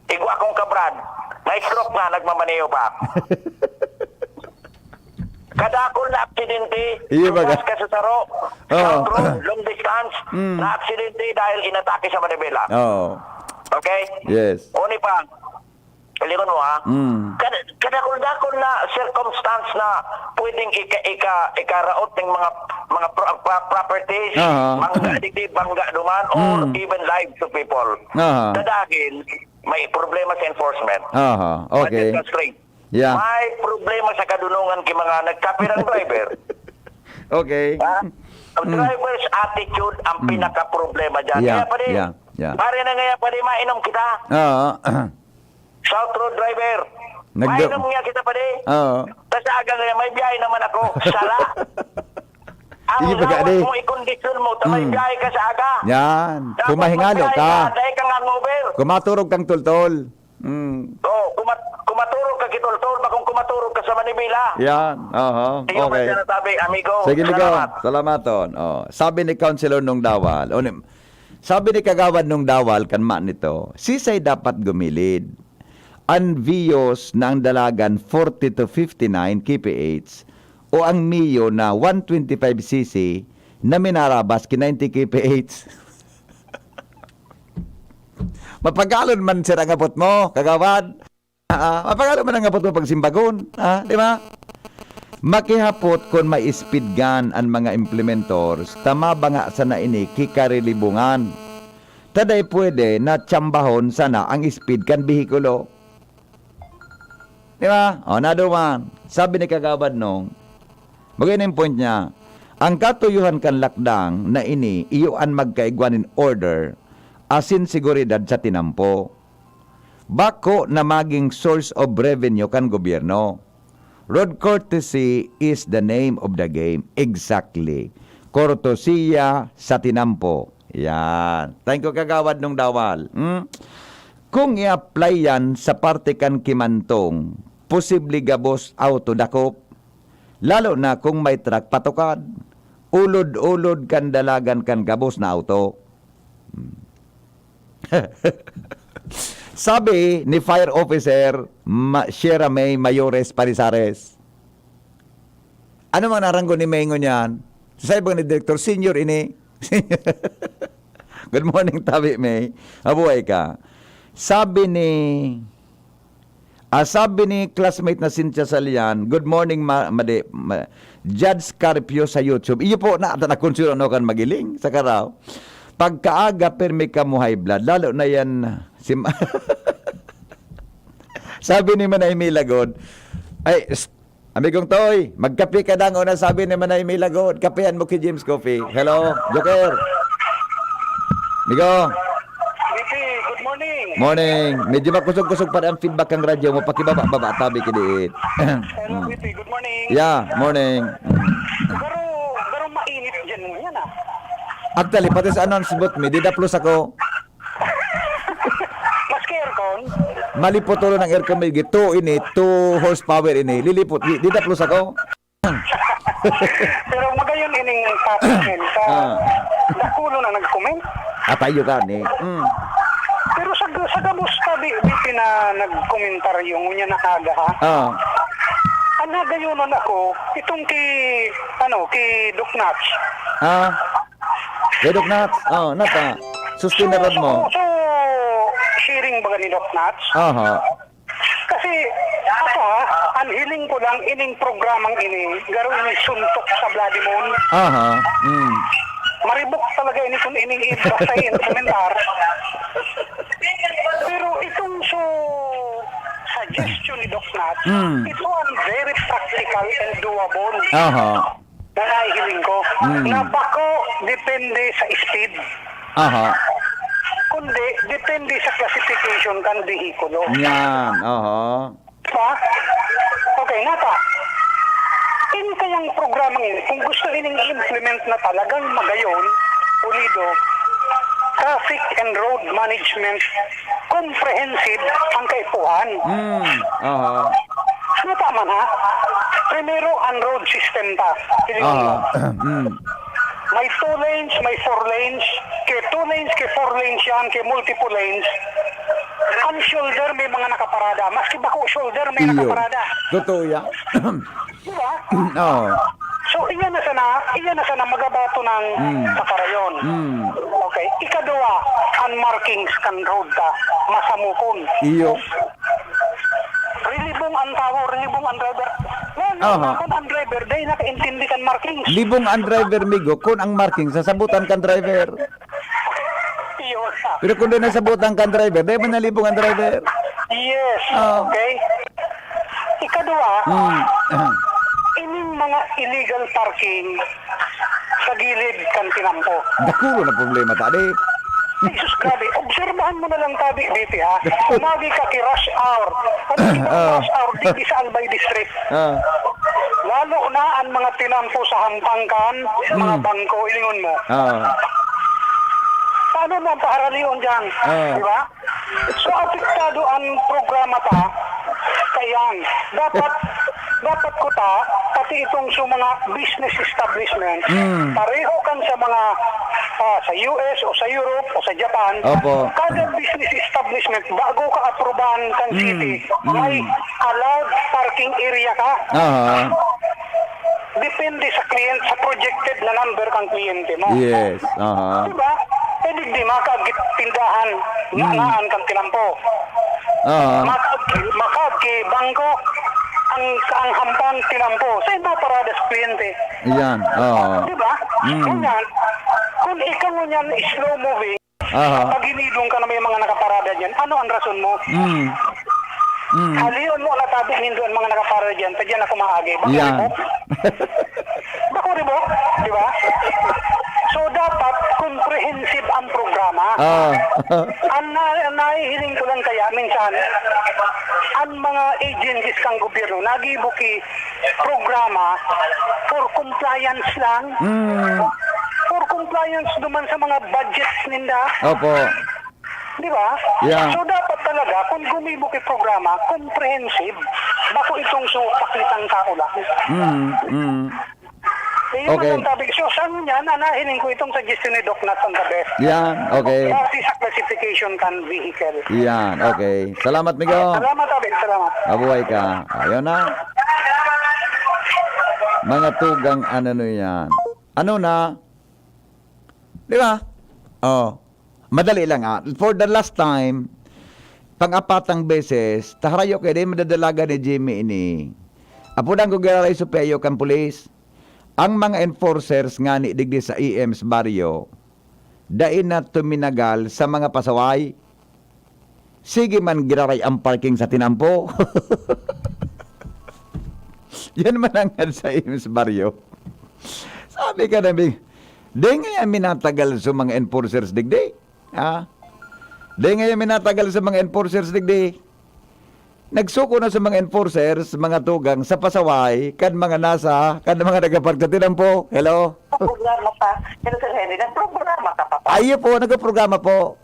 Igwa kong kabrad, na-stroke na, nagmamaneho pa. Kadakol na aksidente, Iyo, baga. Lugas ka sa saro, Oo. short road, long distance, Mm. na aksidente dahil inatake sa manibela. Oo. Okay? Yes. Uni pa, Lingon mo, ha? Mm. Kada-, kadakol-dakol na circumstance na pwedeng ika-, ika-, ikaraot ng mga, mga pro-, pa-, properties, Aha. bangga digdi, bangga duman, or Mm. even lives of people. Aha. Sa dahil, may problema sa enforcement. Aha, okay. Budget constraint. Yeah. May problema sa kadunungan ki mga nagkapirang driver. Okay. Ha? Ang Mm. driver's attitude ang Mm. pinakaproblema dyan. Yeah, Kaya, pare, yeah, yeah. pare na nga yan, pare, mainom kita. Oo. South Road driver. Nagda- Mainom niya kita, pare. Oo. Tas aga nga, may biyahe naman ako. Sala. Ang Sige, pagka, lawas di. mo, ikondisyon mo, ta may Hmm. biyahe ka sa aga. Yan. Tapos Kung mahingalo magbiyahe ka. ka, dahil kang hangover. Kumaturog kang tultol. Hmm. Oo, kumat-, kumaturog ka kitultol, bakong kumaturog ka sa manibela. Yan. Aha. Iyo ba Okay. siya nasabi, amigo? Sige, amigo. Salamat. Salamat, ton. Oh. Sabi ni Councilor Nung Dawal, o ni, sabi ni Kagawad Nung Dawal, kan ma nito, sisay dapat gumilid? An Vios na ang dalagan forty to fifty-nine K P H o ang Mio na one twenty-five C C na minarabas ki ninety K P H? Mapagalon man sira ang abot mo, kagawad. Ah, mapagalon man ang abot mo pagsimbagon, ah, di ba? Makihapot kun may speed gun an mga implementors, ta mabanga sana ini ki karilibungan. Ta dai pwede na tsambahon sana ang speed kan behikulo. Di ba? O, naduman. Sabi ni Kagawad Nong, magay na yung point niya, ang katuyohan kan lakdang na ini iyo an magkaigwa nin order asin seguridad sa tinampo. Bako na maging source of revenue kan gobyerno. Road courtesy is the name of the game. Exactly. Kortesiya sa tinampo. Yan. Thank you, Kagawad Nung Dawal. Hmm? Kung i-apply yan sa parte kan Kimantong, posible gabos auto dakop. Lalo na kung may truck patukad. Ulod-ulod kan dalagan kan gabos na auto. Hmm. Sabi ni Fire Officer Ma-, Sierra May Mayores Panizares, ano man naranggo ni May ngunyan? Sa ibang ni Director, senior ini. Good morning, Tabi May. Mabuhay ka. Sabi ni, ah, sabi ni classmate na Cynthia Salian, "Good morning, ma-, madi-, ma-, Judge Carpio sa YouTube." Iyo po, na, ata na kung sino ano kan magiling sa karaw. Pagkaaga, pirmi kamo high blood. Lalo na yan, si ma-, sabi ni Manay Milagod, ay, s-, Amigong Toy, magkape ka dang una, sabi ni Manay Milagod. Kapehan mo ki James Coffee. Hello, Joker. Amigo. V P, good morning. Morning. Medyo makusog-kusog pa rin ang feedback ng radyo mo. Pakibaba-baba, tabi ki diit. Hello, Mm. V P, good morning. Yeah, morning. Mm. Pero, pero mainit dyan mo yan, ah. Actually, pati sa announce booth mi, didaplos ako. Maski aircon? Malipot ulo ng aircon, may two ini, two horsepower ini. Lilipot, di, didaplos ako. Pero magayon ining topic, men, sa Ah. dakulo na nag-comment. Atayo ka ni. Mm. Pero sa, sa gabos ka, di, di pina nagkomentaryo, ngunya na aga, ha? Ah. Ang nagayonon ako, itong ki, ano, ki Doc Nats. Ah. Kay Doc Nats. Oh, Nats, ah. Sustin na rod mo. So, so, sharing baga ni Doc Nats? Aha. Kasi, ako ha, ang hiling ko lang, ining programang ini, garo ini suntok sa Bloody Moon. Aha. Mm. Maribok talaga ini kung ining ibasa, i-implementar. Pero itong so, suggestion ni Doc Nats, Mm. ito ang very practical and doable. Aha. Na nahihiling ko, Mm. na bako depende sa speed. Aha. Kundi, depende sa classification kan behikulo. Yan, aha. Diba? Okay, nata. Ini kayang programang ini, kung gusto ining i-implement na talagang magayon, pulido, traffic and road management comprehensive ang kaipuhan. Hmm, aha. Nata man, ha? Primero, ang road system ta. Hilingon mo. Ah, mm. May two lanes, may four lanes. Kay two lanes, kay four lanes yan, kay multiple lanes. Ang shoulder, may mga nakaparada. Maski bako shoulder, may Iyo. Nakaparada. Totoo yan. Di ba? Oo. So, iyan na sana, iyan na sana magabato ng Mm. Pakarayon. Mm. Okay. Ikaduwa, ang markings kan road ta, masamukon. Iyo. Rilibong ang tawo, rilibong ang driver. Ngayon, Aha. Kung ang driver, dahil nakaintindi kan markings. Libong ang driver, migo, kun ang marking sasabutan kan driver. Iyo sa. Pero kung di nasabutan kan driver, di man nalibong ang driver. Yes. Ah. Okay. Ikaduwa, Mm. ining mga illegal parking sa gilid kan tinampo. Dakuro na problema ta, di. Jesus, grabe. Obserbahan mo na lang tabi, B P, ha? Umagi ka ki rush hour. Pati Ah. rush hour, di sa Albay District. Ah. Lalo na ang mga tinampo sa hampang kan mga Mm. bangko, ilingon mo. Ah. Paano mo ang paharalion dyan? Ah. Di ba? So, apektado ang programa ta. Kaya, dapat, dapat ko ta, pati itong sa mga business establishment, Mm. pareho kan sa mga ah, sa U S o sa Europe o sa Japan, Opo. Kada business establishment, bago ka aprubahan kan Mm, city, mm. May allowed parking area ka. Aha. Depende sa client, sa projected na number kang kliyente mo. Yes. Aha. Diba? Eh, digdi makagit tindahan, Mm. naan kang tinampo. Aha. Makag, makag ki bangko, ang, ang hampang tinampo. Sa iba parada sa kliyente. Yan. Oo. Diba? Mm. Ganyan, kung ikaw ngunyan slow moving, Aha. pag hinidong ka na may mga nakaparada dyan, ano ang rason mo? Mm. Mm. Halion mo na tabi nindo ang mga nakaparada dyan, sa dyan ako maagi. Bako Yan. Ribok? Bako Ribok? Diba? So, dapat comprehensive ang programa. Ah. Ang na, ang nahihiling ko lang kaya, minsan, ang mga agencies kang gobyerno, nagibo ki programa for compliance lang. Mm. For compliance duman sa mga budgets ninda. Opo. Di ba? Yeah. So, dapat talaga, kung gumibo ki programa, comprehensive, bako itong so, pakitang tao lang. Mm. Mm. Eh, yun Okay. Ang sabi. So, sa niyan, anahin ko itong suggestion ni Doc Nat on the best. Yan. Okay. Kasi sa classification kan vehicle. Yan. Okay. Salamat, migo. Salamat, Abel. Salamat. Mabuhay ka. Ayaw na. Mga tugang ano no yan. Ano na? Di ba? Oh. Madali lang ah. For the last time, pang-apatang beses, taharayo kayo, di madadalagan ni Jimmy ini. Apudan ko giraray so peyo kan pulis. Ang mga enforcers nga ni digdi sa E M's baryo, dai na tuminagal sa mga pasaway. Sige man giraray ang parking sa tinampo. Yan man ang sa E M's baryo. Sabi ka na, Bing, di ngayon minatagal sa mga enforcers digdi. Ha? Di ngayon minatagal sa mga enforcers digdi. Nagsuko na sa mga enforcers, mga tugang, sa pasaway, kan mga nasa, kan mga nagapark sa tinampo. Hello? Programa pa. Hello, Sir Henry. Nagprograma ka pa pa? Ayo po, nagprograma po.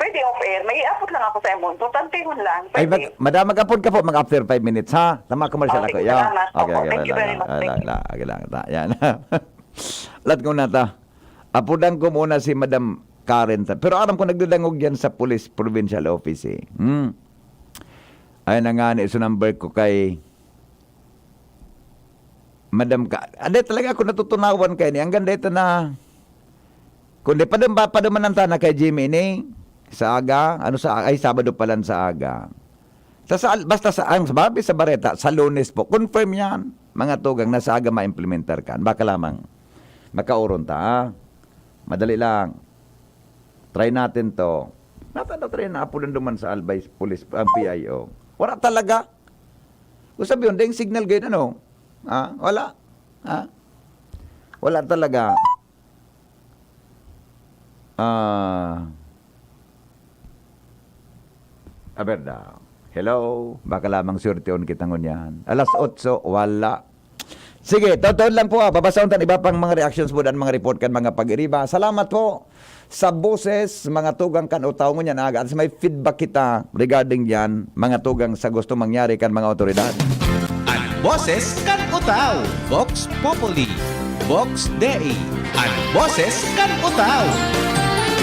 Pwede off-air. May iabot lang ako sa imo. Importantehon lang. Ay, Pwede. mag, madam, mag-apod ka po, mag-after five minutes, ha? Tama ko, Marcel, Okay, ako. Yeah. salamat. Okay, Opo, okay, thank you wala, very much. wala, Thank you. wala, wala, wala. Yan. Lahat ko na ta. Apudan ko muna si Madam Karen. Ta. Pero aram ko nagdadangog yan sa police provincial office, eh. Hmm. Ay, nangani sa number ko kay Madam Ka. Ade, talaga ako natutunawan kay ni. Ang ganda ito na, kundi padam, padumanan ta na kay Jimmy ni sa aga, ano sa, ay, Sabado pa lang sa aga. Sa, sa, basta sa, ang sabi sa bareta, sa Lunes po. Confirm yan, mga tugang, na sa aga ma-implementar kan. Baka lamang, makauron ta, ha? Madali lang. Try natin to. Nata na try na apo duman sa Albay Police, ang P I O. Wala talaga. Kung sabi yun, dahil signal ganyan, ano? Ha? Wala. Ha? Wala talaga. Ah. Aber daw. Hello? Baka lamang swertehon kita ngunyan. Alas otso, wala. Sige, totoo lang po, ah. Babasahon tan iba pang mga reactions po dan mga report kan mga pag-iriba. Salamat po sa boses, mga tugang kan o tawo ngunyan, aga. At may feedback kita regarding diyan, mga tugang sa gusto mangyari kan mga otoridad. An boses kan Tao, Vox Populi, Vox Dei, an boses kan Utao.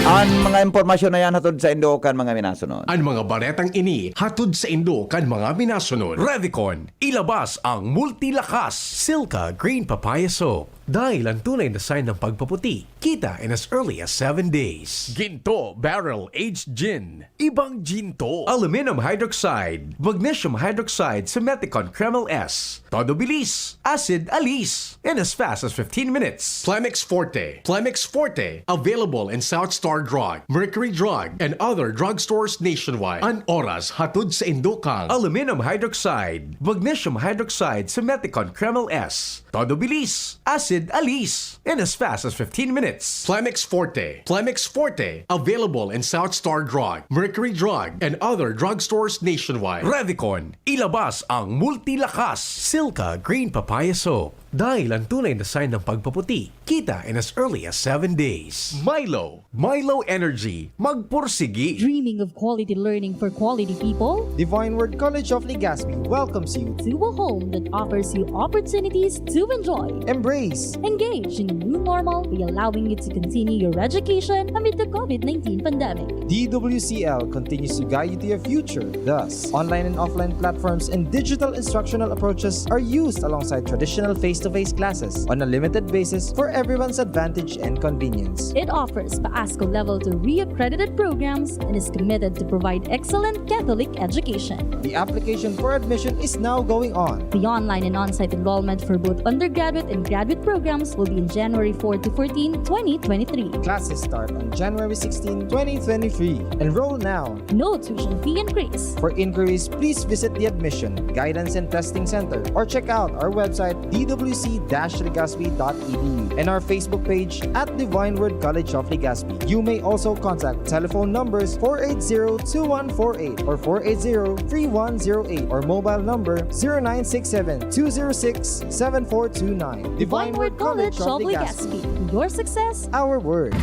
An mga impormasyon na yan hatod sa indo kan mga minasunod. An mga baretang ini hatod sa indo kan mga minasunod. Revicon, ilabas ang multilakas Silka Green Papaya Soap. Dahil ang tunay na sign ng pagpaputi, kita in as early as seven days. Ginto Barrel Aged Gin. Ibang Ginto. Aluminum hydroxide, magnesium hydroxide, Simethicone Kremel S. Todo bilis, acid alis. In as fast as fifteen minutes. Plemex Forte. Plemex Forte. Available in South Star Drug, Mercury Drug, and other drugstores nationwide. An oras hatod sa indo kan aluminum hydroxide, magnesium hydroxide, Simethicone Kremel S. Todo bilis, acid alis. In as fast as fifteen minutes. Plemex Forte. Plemex Forte. Available in South Star Drug, Mercury Drug, and other drugstores nationwide. Revicon. Ilabas ang multilakas Silka Green Papaya Soap. Dahil ang tunay na sign ng pagpaputi, kita in as early as seven days. Milo. Milo Energy. Magpursigi. Dreaming of quality learning for quality people? Divine Word College of Legazpi welcomes you. To a home that offers you opportunities to enjoy, Embrace. Engage in a new normal by allowing you to continue your education amid the COVID nineteen pandemic. D W C L continues to guide you to your future. Thus, online and offline platforms and digital instructional approaches are used alongside traditional face-to-face classes on a limited basis for everyone's advantage and convenience. It offers PASCO Level two reaccredited programs and is committed to provide excellent Catholic education. The application for admission is now going on. The online and on-site enrollment for both undergraduate and graduate programs will be in January four to fourteen, twenty twenty-three. Classes start on January sixteen, twenty twenty-three. Enroll now. No tuition fee increase. For inquiries, please visit the Admission, Guidance and Testing Center or check out our website d w c dash legazpi dot e d u and our Facebook page at Divine Word College of Legazpi. You may also contact telephone numbers four eight zero two one four eight or four eight zero three one zero eight or mobile number zero nine six seven two zero six seven four two nine. Divine Word College of Legazpi. Your success, Our word.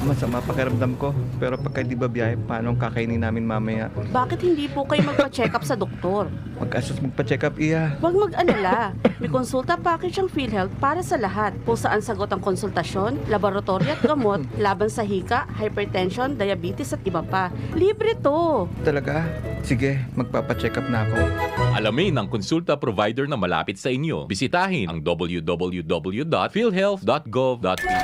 Masama pakiramdam ko, pero pagka di ba biyahe, paano ang kakainin namin mamaya? Bakit hindi po kayo magpa-check up sa doktor? Mag-asos magpa-check up, iya. Huwag mag-alala. May konsulta package ang PhilHealth para sa lahat. Kung saan sagot ang konsultasyon, laboratory at gamot, laban sa hika, hypertension, diabetes at iba pa. Libre to! Talaga? Sige, magpapacheck up na ako. Alamin ang konsulta provider na malapit sa inyo. Bisitahin ang w w w dot philhealth dot gov dot p h.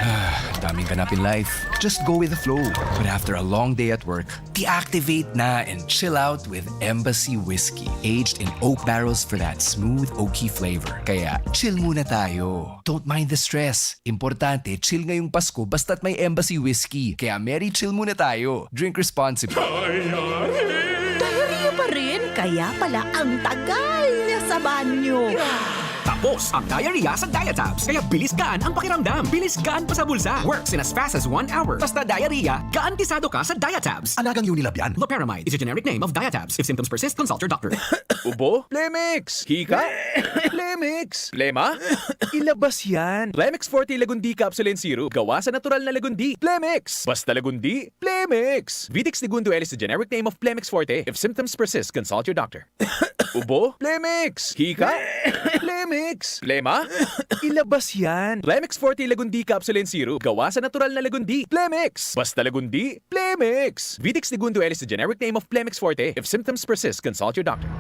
Daming ganap in life. Just go with the flow. But after a long day at work, deactivate na and chill out with Embassy Whiskey. Aged in oak barrels for that smooth, oaky flavor. Kaya, chill muna tayo. Don't mind the stress. Importante, chill ngayong Pasko basta't may Embassy Whiskey. Kaya Merry Chill muna tayo. Drink responsibly. Diarrhea pa rin? Kaya pala ang tagal niya sa banyo. Tapos ang diarrhea sa Diatabs. Kaya bilis gaan ang pakiramdam. Bilis gaan pa sa bulsa. Works in as fast as one hour. Basta diarrhea, garantisado ka sa Diatabs. Alagang Unilab yan. Loperamide is a generic name of Diatabs. If symptoms persist, consult your doctor. Ubo? Plemix! Hika? Plemix! Plema? Ilabas yan! Plemix Forte Lagundi Capsule and Syrup. Gawa sa natural na lagundi. Plemix! Basta lagundi, Plemix! Vitex Negundo L is the generic name of Plemix Forte. If symptoms persist, consult your doctor. Ubo? Plemix! Hika? Plemix! Plema? Ilabas yan! Plemix Forte Lagundi Capsule and Syrup. Gawa sa natural na lagundi. Plemix! Basta lagundi, Plemix! Vitex Negundo L is the generic name of Plemix Forte. If symptoms persist, consult your doctor.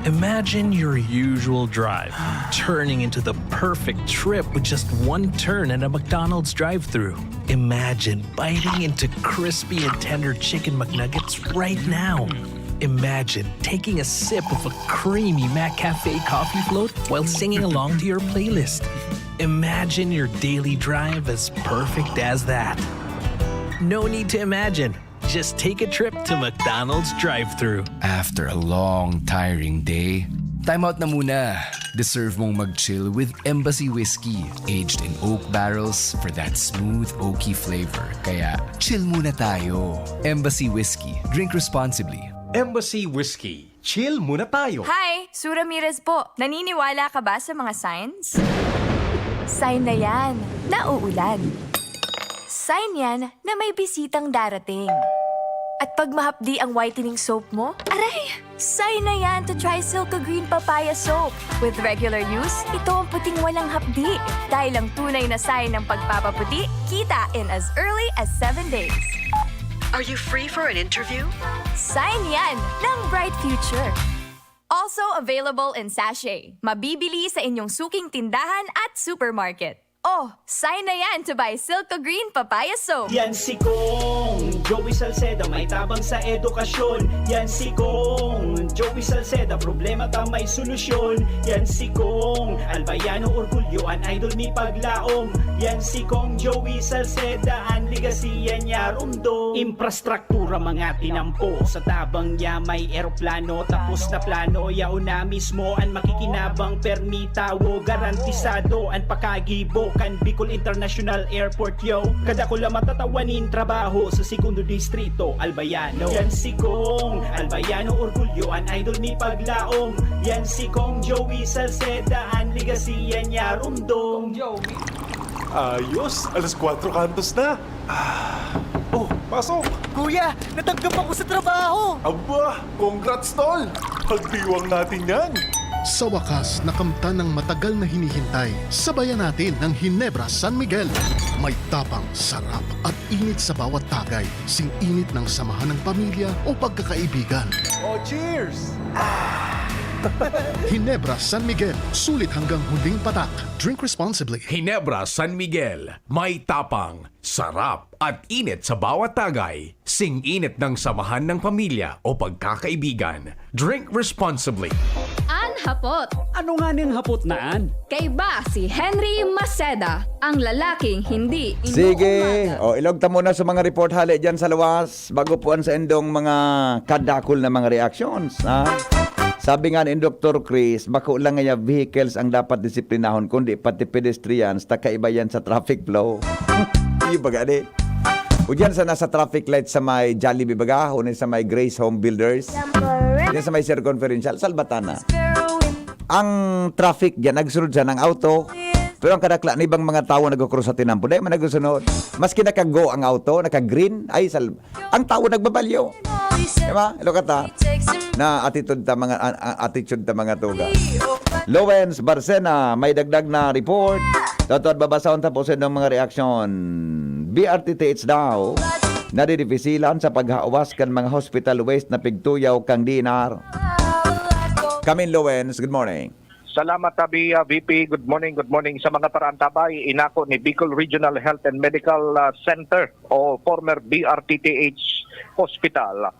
Imagine your usual drive turning into the perfect trip with just one turn at a McDonald's drive-thru. Imagine biting into crispy and tender chicken McNuggets right now. Imagine taking a sip of a creamy McCafe coffee float while singing along to your playlist. Imagine your daily drive as perfect as that. No need to imagine. Just take a trip to McDonald's drive-thru. After a long, tiring day, time out na muna. Deserve mong mag-chill with Embassy Whiskey. Aged in oak barrels for that smooth, oaky flavor. Kaya, chill muna tayo. Embassy Whiskey. Drink responsibly. Embassy Whiskey. Chill muna tayo. Hi! Sue Ramirez po. Naniniwala ka ba sa mga signs? Sign na yan. Nauulan. Sign yan na may bisitang darating. At pag mahapdi ang whitening soap mo, aray! Sign na yan to try Silka Green Papaya Soap. With regular use, ito ang puting walang hapdi. Dahil ang tunay na sign ng pagpapaputi, kita in as early as seven days. Are you free for an interview? Sign yan ng Bright Future. Also available in sachet. Mabibili sa inyong suking tindahan at supermarket. Oh, sign na yan to buy Silka Green Papaya Soap. Yan si Kong Joey Salceda, may tabang sa edukasyon. Yan si Kong Joey Salceda, problema ta may solusyon. Yan si Kong Albayano Orgulyo, an idol mi paglaom. Yan si Kong Joey Salceda, an legacy yan niya rumdom. Infrastruktura mga tinampo, sa tabang niya may eroplano. Tapos na plano, yaon na mismo an makikinabang permita. Wo, garantisado an pakagibo kan Bicol International Airport, yo. Kadakula matatawa nin trabaho sa segundo distrito, Albayano. Yan si Kong Albayano Orgulyo, an idol mi paglaom. Yan si Kong Joey Salceda, an legacy yan niya rumdom. Ayos, alas kwatro kantos na. Ah, oh, pasok! Kuya, natanggap ako sa trabaho! Aba, congrats, tol! Pagdiwang natin yan! Sa wakas, nakamtan ang matagal na hinihintay. Sabayan natin ng Hinebra San Miguel. May tapang, sarap at init sa bawat tagay. Sing-init ng samahan ng pamilya o pagkakaibigan. Oh, cheers! Hinebra San Miguel. Sulit hanggang huling patak. Drink responsibly. Hinebra San Miguel. May tapang, sarap, at init sa bawat tagay. Sing-init ng samahan ng pamilya o pagkakaibigan. Drink responsibly. An hapot. Ano nga ning hapot na an? Kaiba si Henry Maceda, ang lalaking hindi Sige, inuumaga. O, ilog ta muna sa mga report hale dyan sa luwas. Bago po ang sa indong mga kadakol na mga reactions, ha? Sabi nga ni Doktor Chris, bako lang nga vehicles ang dapat disiplinahon, kundi pati pedestrians, ta kaiba yan sa traffic flow. Iyo baga, di? O dyan sa nasa traffic light sa may Jollibee baga, o sa may Grace Home Builders. Yan sa may circumferential, salbatan na. Ang traffic dyan, nagsunod siya ng auto. Pero ang kadakla na ibang mga tawo nagkukrus sa tinampo, dahil man nagsunod. Maski nakago ang auto, naka-green, ay sal ang tawo nagbabalyo. Diba? Look at that. Na attitude ta mga, a- a- attitude ta mga tuga. Lowens Barcena, may dagdag na report. Totoo, babasahon ta po sa inyong mga reaksyon. B R T T H daw, nadidipisilan sa paghawas kan mga hospital waste na pigtuyaw kang D N R. Kamin Lowens, good morning. Salamat, Abi, ah, V P. Good morning, good morning. Sa mga paraantabay, inako ni Bicol Regional Health and Medical ah, Center o former B R T T H Hospital,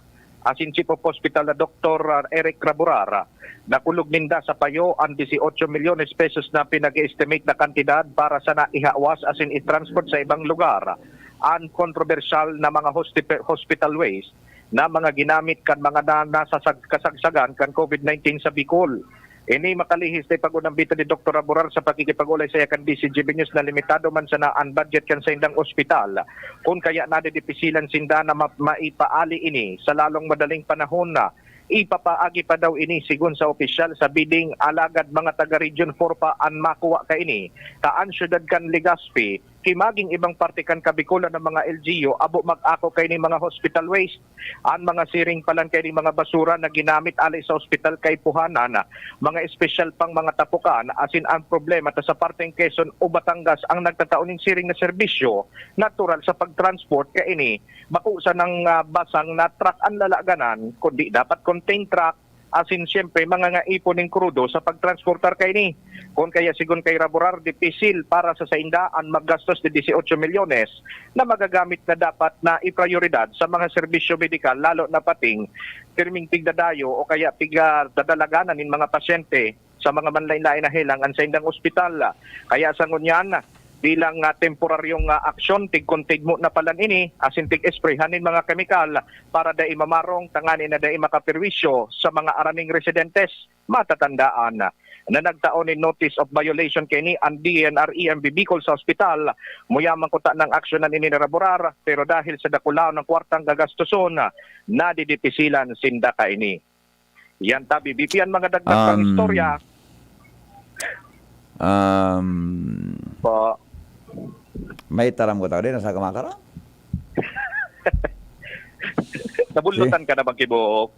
asin Chief of Hospital na Doktor ah, Eric Raburar, nakulog ninda sa payo ang dieciocho milyones pesos na pinag-estimate na kantidad para sana ihawas asin i-transport sa ibang lugar ang kontrobersyal na mga hospi- hospital waste na mga ginamit kan mga na, nasa sag- kasagsagan kan COVID nineteen sa Bicol. Ini makalihis na ipag-unambita ni Doktor Aborar sa pakikipag-ulay saya kan D C G B News na limitado man sana an budget kan saindang ospital. Kun kaya nadidipisilan sinda na ma- maipaali ini sa lalong madaling panahon na ipapaagi pa daw ini sigon sa opisyal sa bidding, alagad mga taga Region four pa an makuha kaini. Ta an syudad kan Legazpi, ki maging ibang parte kan Kabikulan ng mga L G U, abo mag-ako kaini mga hospital waste. An mga siring palan kaini mga basura na ginamit ali sa ospital kaipuhanan, mga espesyal pang mga tapukan, asin an problema ta sa parteng Quezon o Batangas ang nagtatao nin siring na serbisyo, natural sa pag-transport kaini. Bako sanang ah, basang na truck an lalaganan, kundi dapat contained truck, asin siyempre mga nga ipon nin krudo sa pagtransportar kaini. Kun kaya sigon kay Raburar, dipisil para sa sainda an maggastos de dieciocho milyones na magagamit na dapat na iprayoridad sa mga serbisyo medikal, lalo na pating pirming tigdadayo o kaya tigdadalaganan nin mga pasyente sa mga manlain-lain na helang an saindang ospital. Kaya sa ngunyan, bilang ah, temporaryong ah, aksyon, tigkontigmo na palan ini, asin tig-esprayhan nin mga kemikal para dai mamarong, tanganing na dai makaperwisyo sa mga araning residentes. Matatandaan na nagtao nin notice of violation kaini an D N R E M B Bicol sa ospital. Muya man kuta nang aksyonan ini ni Raburar, pero dahil sa dakulaon ng kwartang gagastoson, nadidipisilan sinda kaini. Yan tabi, B P, an mga dagdag pang Um, istorya. Um, Po. May taram ko tao din, nasa kamakara? Nabulutan ka na bang kibuok?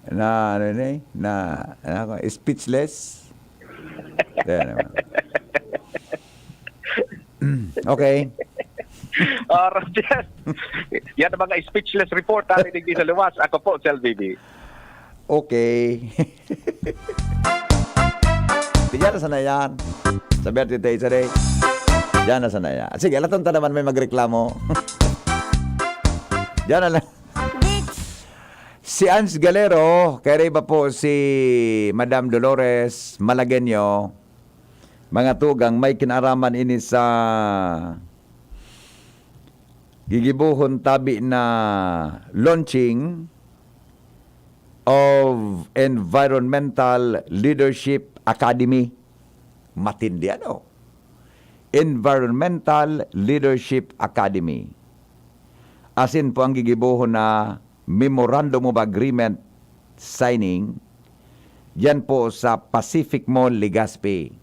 Na, ano ni? Na, na, speechless? Yan naman. Okay. Alright, yan. Yan ang mga speechless report natin digdi sa luwas. Ako po, si L B B. Okay. Diyan na sana yan. Sabi natin tayo sa day. Diyan na sana yan. Sige, alaton ta naman may magreklamo. Diyan na lang. Si Ans Galero, kaya iba po si Madam Dolores Malagueño, mga tugang, may kinaaraman ini sa gigibohon tabi na launching of Environmental Leadership Academy. Matindi, ano? Environmental Leadership Academy. Asin po ang gigibohon na Memorandum of Agreement signing diyan po sa Pacific Mall, Legazpi.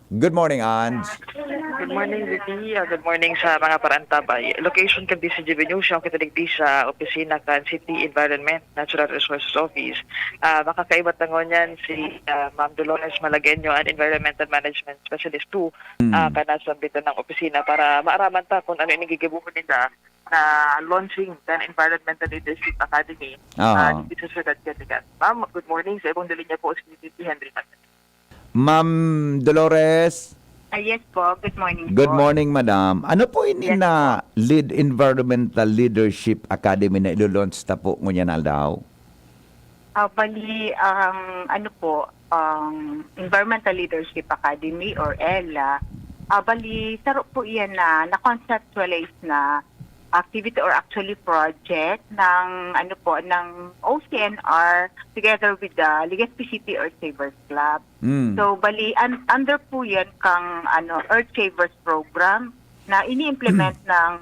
Good morning, Ange. Good morning, Vicky. Ah, good morning sa mga parantabay. Location kan D C G Venucio, kita digdi sa opisina kan City Environment Natural Resources Office. Ah, makakaibat na ngunyan si ah, Ma'am Dolores Malagueño, an Environmental Management Specialist two, Mm. ah, kana sa ambitan ng opisina para maaraman ta kung ano ini gigibohon ninda na launching kan Environmental Leadership Academy. Aha. Ah, dito sa Ciudad Caligan. Ma'am, good morning. Sa ibong linya po si Vicky Henry Pat. Ma'am Dolores, Ah, yes po. Good morning good po. morning, madam. Ano po ini Yes na Lead Environmental Leadership Academy na ilo-launch ta po ngunyan na aldaw? Ah, bali, ang ano po, ang Environmental Leadership Academy or ELA, ah, bali, saro po iyan na na-conceptualize na activity or actually project ng ano po, ng O C N R together with the Legazpi City Earth Savers Club. Mm. So, bali, un- under po yan kang ano, Earth Savers Program na ini-implement ng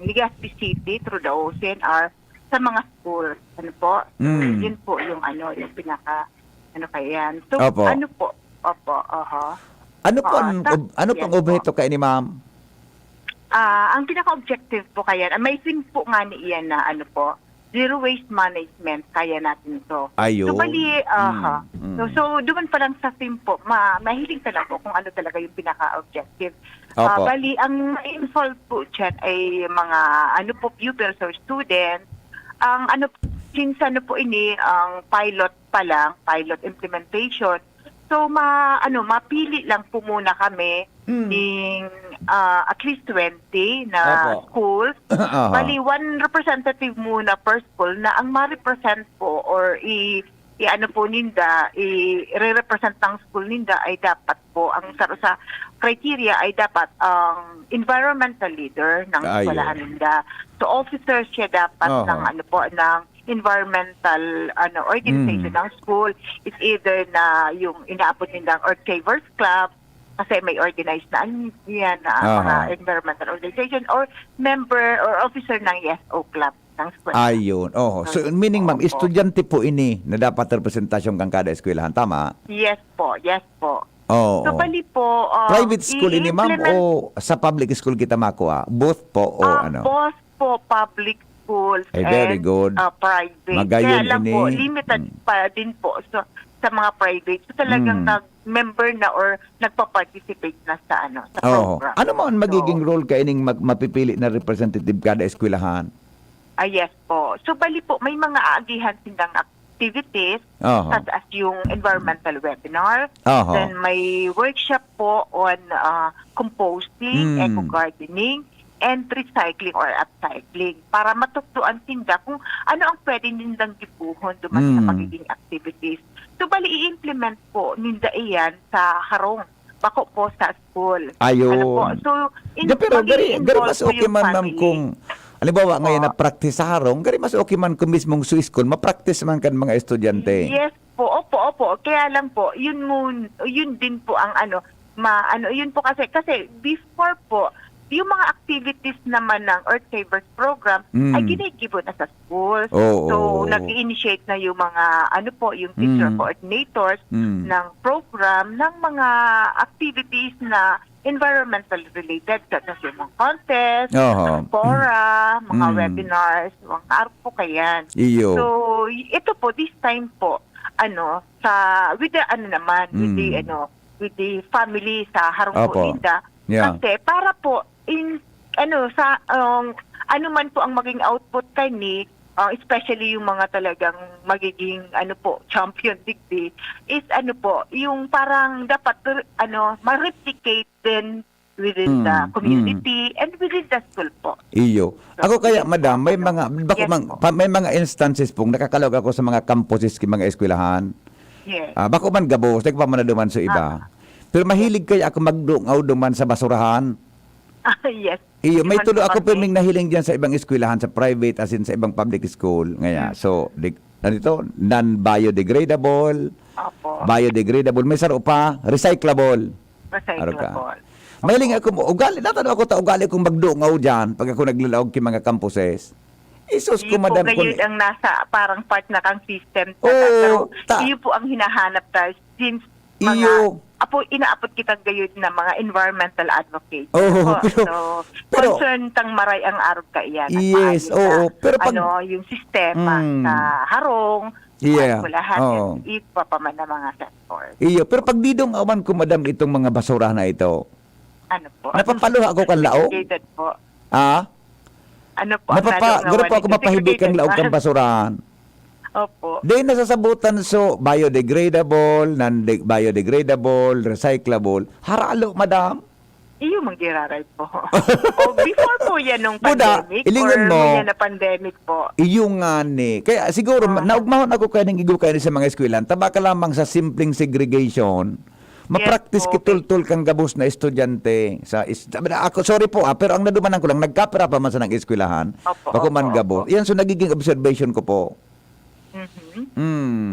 Legazpi City through the O C N R sa mga schools. Ano po? So, Mm. Yun po yung ano, yung pinaka, ano kaya yan. So, Opo. ano po? Opo, oho. Ano po Oo, ang sa- ob- ano pong yes obheto kaini, ma'am? Ah, ang pinaka-objective po kaya, ah, may theme po nga ni iyan na ano po, zero waste management, kaya natin to. Ayun. So, bali, aha. Mm, mm. So, so, doon pa lang sa theme po, ma mahiling ka lang po kung ano talaga yung pinaka-objective. Opo. Ah, bali, ang involved po dyan ay mga, ano po, pupils or students. Ang ano, since ano po ini, ang pilot pa lang, pilot implementation. So, ma, ano, mapili lang po muna kami Mm. ng ah, at least twenty na Opo. schools. Aha. Bali, one representative muna per school na ang ma-represent po or i, i ano po ninda, i-represent ng school ninda ay dapat po, ang sa, sa criteria ay dapat ang environmental leader ng Ayun. eskwelahan ninda. So, officer siya dapat Oho. ng ano po, ng environmental ano organization Mm. ng school. It's either na yung inaabot nindang Earth Savers Club, kasi may organized na an- yan na Aha. mga environmental organization or member or officer ng E S O club ng school. Ayun. Oh, so meaning, ma'am, Opo. Estudyante po ini na dapat representasyon kan kada eskwelahan, tama? Yes po, yes po. Oo. So, bali po, um, Private school ini, ma'am, i-implement o sa public school kita makua? Both po o Ah, ano? Both po public schools Ay, very and good. ah, private. Magayon Kaya lang ini. Po, limited Mm. pa din po sa, sa mga private. So, talagang Mm. nag-member na or nagpa-participate na sa ano, sa Oo. program. Ano man magiging So, role kaining mag- mapipili na representative kada eskwelahan? Ah, yes po. So, bali po, may mga aagihan silang activities Oho. such as yung environmental webinar, Oho. then may workshop po on ah, composting, Mm. eco-gardening, and recycling or upcycling para matukdoan sinda kung ano ang pwede nindang gibohon duman sa Mm. magiging activities. So, bali, i-implement po ninda iyan sa harong, bako po sa school. Ayun. Ano po? So, in, Di, pero gari, magiging gari involved mas po okay yung man, ma'am, family. Kung halimbawa ngayon Po. Na-practice sa harong, gari mas okay man kung mismong sa school, ma-practice man kan mga estudyante. Yes po, opo, opo. Kaya lang po, yun ngun, yun din po ang ano, ma, ano, yun po kasi, kasi before po, yung mga activities naman ng Earth Savers Program ay Mm. ginigibo na sa schools. Oo. So, nag-i-initiate na yung mga, ano po, yung teacher Mm. coordinators Mm. ng program ng mga activities na environmental related, such as yung mga contest, Oho. mga fora, mga Mm. webinars, mga arog po kayan. Iyo. So, y-, ito po, this time po, ano, sa, with the, ano naman, with the, Mm. ano, with the family sa harong po Opo. ninda. Yeah. Kasi para po, in, ano, sa, um, ano man po ang maging output kani, ah, especially yung mga talagang magiging, ano po, champion digdi, is ano po, yung parang dapat, ano, ma-replicate din within the Mm, community and within the school po. Iyo. So, Ako kaya, yun po, madam, may ano. mga, bako Yes mang, po. pa, may mga instances pong nakakalaog ako sa mga campuses ki mga eskwelahan. Yes. Ah, bako man gabos, nagpamanaduman sa iba. Ah. Pero mahilig kaya ako magdungaw duman sa basurahan. Ah, yes. Iyo, may Yun tulo po ako kasi. pirming nahiling diyan sa ibang eskwelahan, sa private, as in sa ibang public school. Ngaya, Mm. so, di, ano ito? Non-biodegradable, Opo. biodegradable, may saro pa, recyclable. Recyclable. Aro ka. Mahiling Opo. ako mo, ugali, natanaw ako ta, ugali kong magdungaw diyan pag ako naglalaog ki mga campuses. Isus ko, Iyo po, madam, kun gayon ang nasa parang part na kang system ta, Oo, pero ta- iyo po ang hinahanap ta since mga Iyo. apo, inaapod kita gayon na mga environmental advocates. Oo, Opo, pero, so, pero concern tang maray ang arog kaiyan at Yes, maayos oo, na, pero pag ano, yung sistema Mm. sa harong, Yeah, sa eskwelahan, oo. at iba pa man ang mga sectors. Iyo, pero pag didungawan ko, madam, itong mga basura na ito, Ano po? napapaluha ako kan laog. Segregated po. Ah? Ano po ang Napapa-, nalungawan garo po ako nito? Mapahibi kang Segregated laog ba? Kan basurahan. Opo. Di nasasabutan so biodegradable, non-de-, biodegradable, recyclable. Haralo, madam. Iyo, manggiraray po. O, before po yan nung Buda, pandemic ilingon or mo. ngunyan na pandemic po? Iyo nga ni. Kaya siguro, Ah. naugmahon ako kaya ning igo kaya ni sa mga eskwelahan. Taba ka lamang sa simpleng segregation. Yes Mapractice po, okay. kitultol kang gabos na estudyante sa is-, sabi na ako, sorry po, ah, pero ang nadumanan ko lang, nagkapira pa man sa nang eskwelahan. Opo, Bako man opo, gabos. opo. Yan, so nagiging observation ko po. Mhm. Mm.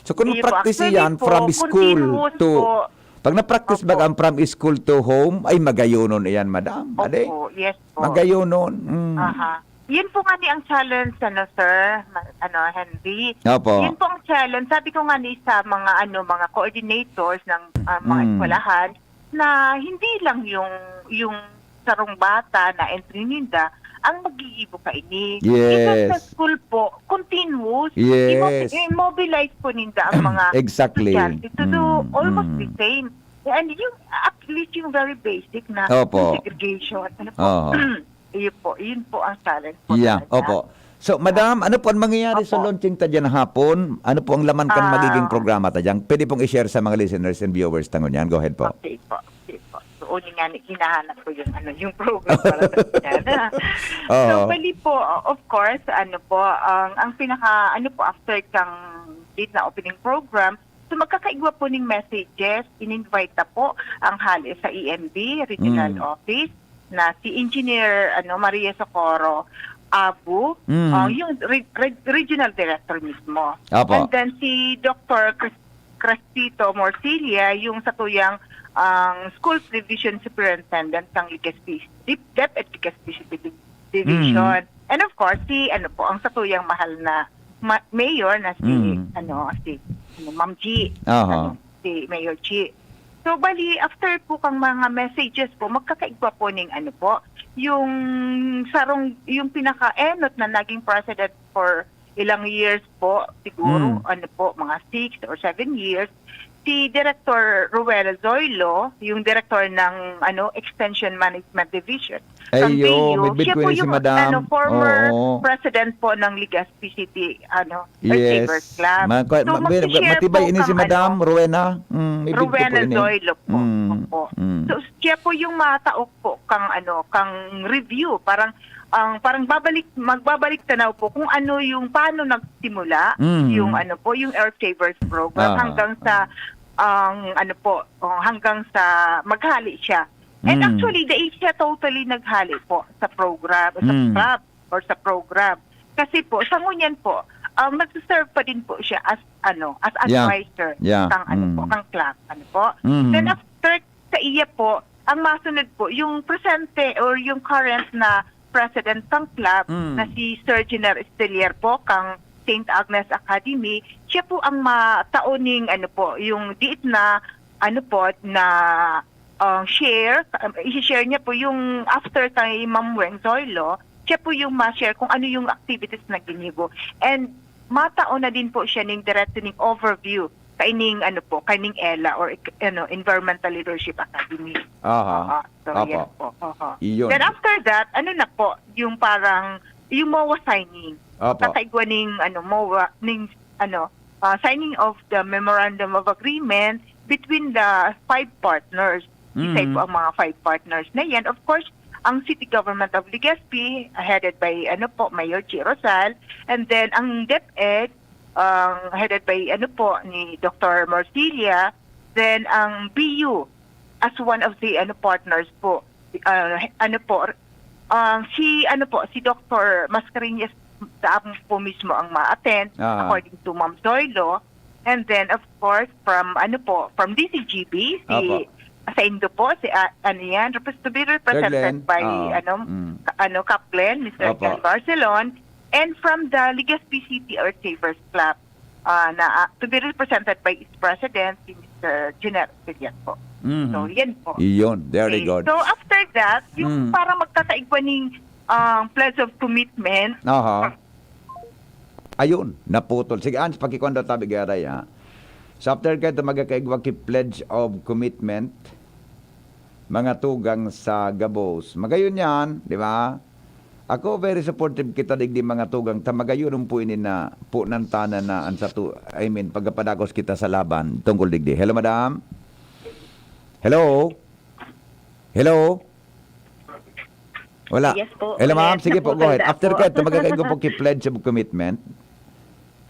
So, kung Sige po, practice actually iyan po, from school continuous to, po. pag na-practice Opo. baga ang from school to home, ay magayonon iyan, madam. Ade? Opo, yes po. Magayonon. Mm. Aha. Yun po nga ni ang challenge, ano, sir, ma-, ano, Henry. Opo. Yun po ang challenge. Sabi ko nga ni sa mga, ano, mga coordinators ng, ah, mga Mm. eskwelahan, na hindi lang yung, yung sarong bata na entry ninda ang magigibo kaini. Even sa Yes. school po, continuous. Yes. Imo-, i-mobilize po ninda ang mga Exactly. estudyante to do Mm, almost mm. the same. And yung, at least yung very basic na Opo. yung segregation. Ano po? Oo. Iyo po, yun po ang challenge po Yeah, talaga. opo. So, madam, ano po ang mangyayari sa Opo. launching ta diyan hapon? Ano po ang laman kan Ah. magiging programa ta diyan? Pwede pong i-share sa mga listeners and viewers ta ngunyan. Go ahead po. Okay po, okay po. So, uli nga ni, hinahanap ko yung, ano, yung program para sa kanya. Oo. So, bali po, of course, ano po, ang, ang pinaka, ano po, after kang date na opening program, so, magkakaigwa po ning messages, in-invite na po ang hali sa E M B Regional Mm. Office na si Engineer, ano, Maria Socorro Abu, Mm. ah, yung re-, re-, regional director mismo. Apo. And then si Doctor Cres-, Crespito Morcilia, yung satuyang, ang Schools Division Superintendent ng Legazpi, Dep-, DepEd Legazpi City Div-, Division. Mm. And of course, si, ano po, ang satuyang mahal na ma-, mayor na si, Mm. ano, si, ano, Ma'am G. Aha. Ano, si Mayor G. So, bali, after po kang mga messages po, magkakaigwa po ning ano po, yung sarong, yung pinaka-enot na naging president for ilang years po, siguro, Mm. ano po, mga six or seven years, si Director Rowena Zoilo, yung director ng, ano, Extension Management Division from Ayo, P U. Midbid Siya ko po yun si yung, Madam. ano, former Oo. president po ng Legazpi City, ano, Earth Yes. Savers Club. Ma-, kwa-, So, ma-, mag-share matibay po ini si kang, Madam ano, Rowena. Mm, midbid ko po Rowena ini. Zoilo po. Mm, Opo. mm. So, siya po yung mataok po kang, ano, kang review. Parang, ang, parang babalik, magbabalik tanaw po kung ano yung, paano nagsimula Mm. yung, ano po, yung Earth Savers Program Aha. hanggang sa, ang, ano po, oh, hanggang sa maghali siya. And Mm. actually, dai siya totally naghali po sa program, sa Mm. club or sa program. Kasi po, sa ngunyan po, um, nagsiserve pa din po siya as, ano, as Yeah. advisor Yeah. kang, ano po, Mm. kang club, ano po. Mm. Then after sa iya po, Ang masunod po, yung presente or yung current na president ng club Mm. na si Sir Giner Estelier po, kang Saint Agnes Academy, siya po ang matao ning ano po, yung diit na ano po, na, ah, share, um, i-share niya po yung after kay Ma'am Weng Zoilo, siya po yung ma-share kung ano yung activities na ginibo. And matao na din po siya ning diretso ning overview kaining ano po, kaining ela or ek-, ano, Environmental Leadership Academy. Aha. Oo, so Opo. yan po. Oho. Iyon. Then after that, ano na po, yung parang, yung MOA signing. Opo. Kakaigwa ning, ano, MOA, ning, ano, ah, signing of the Memorandum of Agreement between the five partners. Isa Mhm. po ang mga five partners na yan. Of course, ang City Government of Legazpi, headed by, ano po, Mayor Chi Rosal, and then ang DepEd, ang headed by, ano po, ni Doctor Morcilia, then ang B U as one of the, ano, partners po, ah, ano po, ang si, ano po, si Doctor Mascarenhas sa po mismo ang ma-attend, Ah. according to Ma'am Zoilo. And then, of course, from, ano po, from D C G B, si, Opo. sa Indo po, si, ah, ano yan, repres-, to be represented Glenn. by, Ah, ano, mm. ka-, ano, Cap Glenn, Mister Opo. Glenn Barcelon, and from the Legazpi City Earth Savers Club, ah, na, ah, to be represented by its president, si Mister Junel Filiat po. Mhm. So, yan po. Iyon, very Okay. good. So, after that, yung Mm. para magkakaigwa ning, ah, pledge of commitment, Aha. Ayun, naputol. Sige, Ans, pakikuan daw tabi garay, ha. So, after kaito, magkakaigwa ki pledge of commitment, mga tugang sa gabos. Magayon yan, di ba? Ako, very supportive kita digdi, mga tugang. Ta magayon po ini na punan tanan na an sato, I mean, pagkapadakos kita sa laban tungkol digdi. Hello, madam? Hello? Hello? Wala. Yes po. Hello, ma'am. Yes, Sige po, go ahead. naputol na After po. kaito, magkakaigwa po ki pledge of commitment.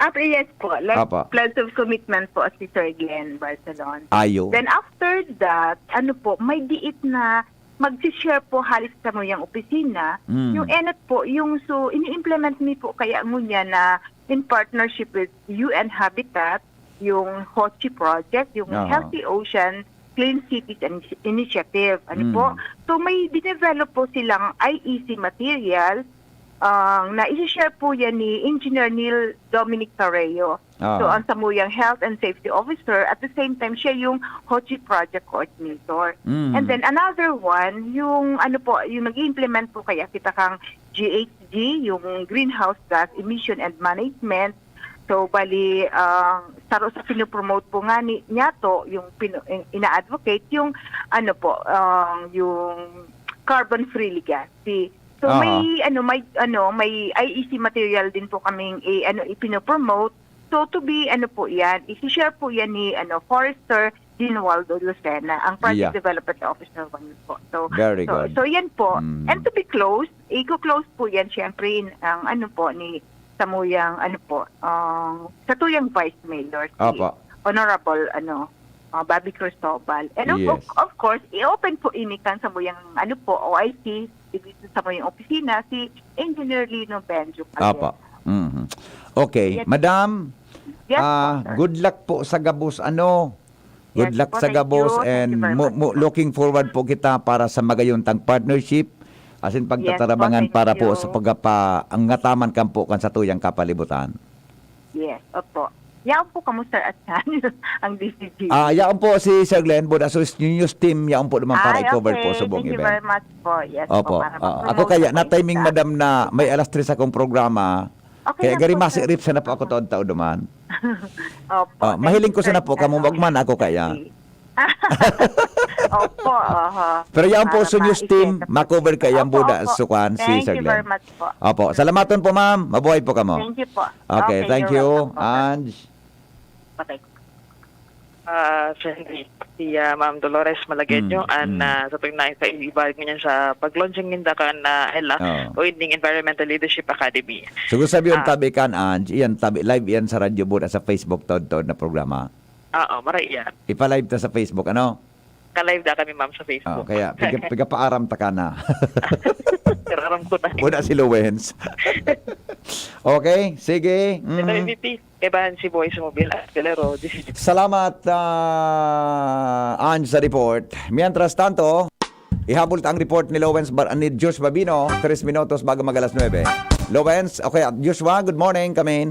Ah, yes po. Let's Apo. pledge of commitment po si Sir Glenn Barcelon. Ayo. Then after that, ano po, may diit na magsi-share po hali sa samuyang opisina. Mm. Yung enot po, yung so, ini-implement mi po kaya ngunyan na in partnership with U N Habitat, yung HOCHI project, yung Aha. Healthy Ocean Clean Cities Ini-, Initiative. Ano Mm. po? So may dinevelop po silang I E C material, ah, na isi-share po yan ni Engineer Neil Dominic Carreo. Ah. So, ang samuyang health and safety officer, at the same time, siya yung HOCHI project coordinator. Mm. And then another one, yung ano po, yung nag-i-implement po kaya kita kang G H G, yung greenhouse gas emission and management. So, bali, ah, saro sa pinopromote po nga ni, niya to, yung pino-, in-, ina-advocate, yung ano po, ah, yung carbon free legacy. So, Aha. may, ano, may, ano, may I E C material din po kaming i-, ano, ipinopromote. So, to be, ano po yan, isi-share po yan ni, ano, Forester Dinualdo Lucena, ang Project Yeah. Development Officer one po. So, Very so, good. so yan po. Mm. And to be closed, i-close po yan, syempre, in, ang ano po, ni samuyang, ano po, ang satuyang Vice Mayor, si Opo. Honorable, ano, ah, Bobby Cristobal. And of, Yes. of, of course, i-open po ini kan samuyang, ano po, O I C, dito sa samuyang opisina, si Engineer Lino Benjo Calero. Opo. Mhm. Okay. Yes. Madam, Yes po, ah, sir. good luck po sa gabos, ano? Good Yes luck po, sa thank gabos you. Thank you and very mo-, much mo-, po. looking forward po kita para sa magayon tang partnership, asin Yes po, pagtatarabangan thank para po you. sa pagapa-, ang ngataman kan po kan satuyang kapalibutan. Yes, opo. Yaon po kamo, Sir Atsan, ang D C G. Ah, yaon po si Sir Glenn, buda so news team, yaon po naman para Ay, i-cover po okay. sa buong Thank you event. very much po. Yes Opo. po, para Ah, ako mapag-promote kaya, po na-timing, yung madam, na may alas tres akong programa. Okay Kaya lang gari po, sir. masirip sana po ako taon-taon duman. Opo, Oh, thank mahiling you, ko sana sir. po, kamo Ano? magman ako kaya. Sige. Opo, oho. Pero yan po, Para so news ma-i-set team, up. makover kaya ang Opo, buda, opo. sukuan, si Thank Sir you Glenn. very much po. Opo, salamaton po, ma'am. Mabuhay po kamo. Thank you po. Okay, Okay, thank you're you, welcome po, sir. Ange. Patay. Ah, Sir Henry, si, ah, Ma'am Dolores Malagueño, Mm, an, mm. ah, sa tuwing na sa ibalik niya sa pag-launching ninda kan, ah, ela Oo. o ining Environmental Leadership Academy. So, kung sabi yung Ah. tabi kan, Ange, iyan, tabi, live iyan sa radyo buda sa Facebook, taod-taod na programa. Oo, maray iyan. Ipa-live ta sa Facebook, ano? Ka-live da kami, ma'am, sa Oo, Facebook. kaya, piga-, pigapaaram ta ka na. Kararam ko na. Buda si Lowens. Okay, sige. Sir Mm. M V P, kaibahan si Boy sa Mobile at Galero, this is Salamat, ah, Ange, sa report. Mientras tanto, Ihabol ta ang report ni Lowens Bar-, ni Josh Babino, tres minutos bago mag alas nuebe. Lowens, okay, Joshua, good morning, come in.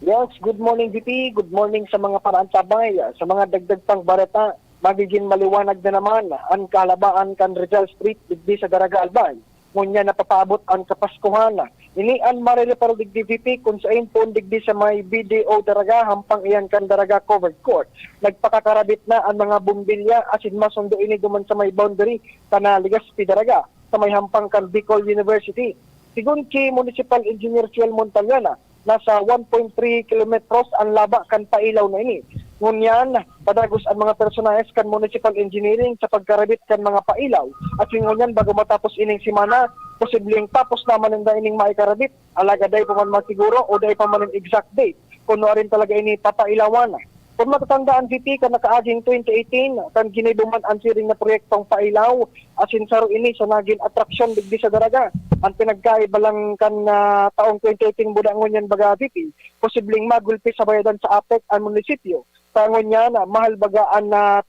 Yes, good morning, V P. Good morning sa mga paraantabay. Sa mga dagdag pang bareta, magiging maliwanag na naman an kahalabaan kan Rizal Street digdi sa Daraga Albay. Ngunyan napapaabot an Kapaskuhan. Ini an marireparo digdi, V P, kun saen poon digdi sa may B D O Daraga, hampang iyan kan Daraga Covered Court. Nagpakakarabit na an mga bombilya asin masundo ini duman sa may boundary kan, ah, Legazpi Daraga, sa may hampang kan Bicol University. Sigon ki Municipal Engineer Fiel Montaliana, nasa one point three kilometros an laba kan pailaw na ini. Ngunyan, padagos an mga personahes kan Municipal Engineering sa pagkarabit kan mga pailaw. Asin ngunyan, bago matapos ining semana, posibleng tapos naman ninda ining maikarabit. Alagad dai pa man masiguro o dai pa man an exact date kun nuarin talaga ini papailawan. Kun matatandaan, V P, kan nakaaging twenty eighteen, kan ginibo man an siring na proyektong pailaw, asin saro ini sa nagin atraksyon digdi sa Daraga. An pinagkaiba lang kan, ah, taong twenty eighteen buda ngunyan, baga, V P, posibleng magulpi sa bayadan sa APEC an munisipyo. Sa ngunyan, ah, mahal baga an, ah,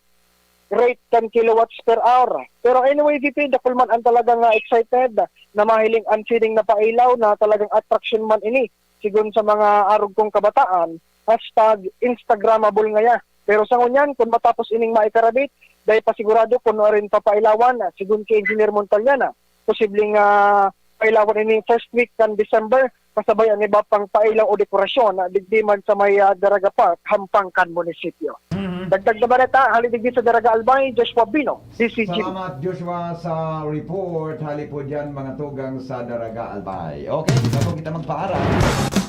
rate kan kilowatts per hour. Pero anyway, V P, dakul man an talagang, ah, excited na mahiling an siring na pailaw na talagang atraksyon man ini, sigon sa mga arog kong kabataan, hashtag Instagrammable ngaya. Pero sa ngunyan, kun matapos ining maikarabit, dai pa sigurado kun nuarin papailawan, sigon ki Engineer Montaliana. Posibleng, ah, pailawan ini first week kan December, kasabay an iba pang pailaw o dekorasyon, ah, digdi man sa may, ah, Daraga Park, hampang kan munisipyo. Mhm. Dagdag na bareta, hali digdi sa Daraga Albay, Joshua Bino, D C G. Salamat, Joshua, sa report. Hali po dyan, mga tugang sa Daraga Albay. Okay, bago kita magpaaram,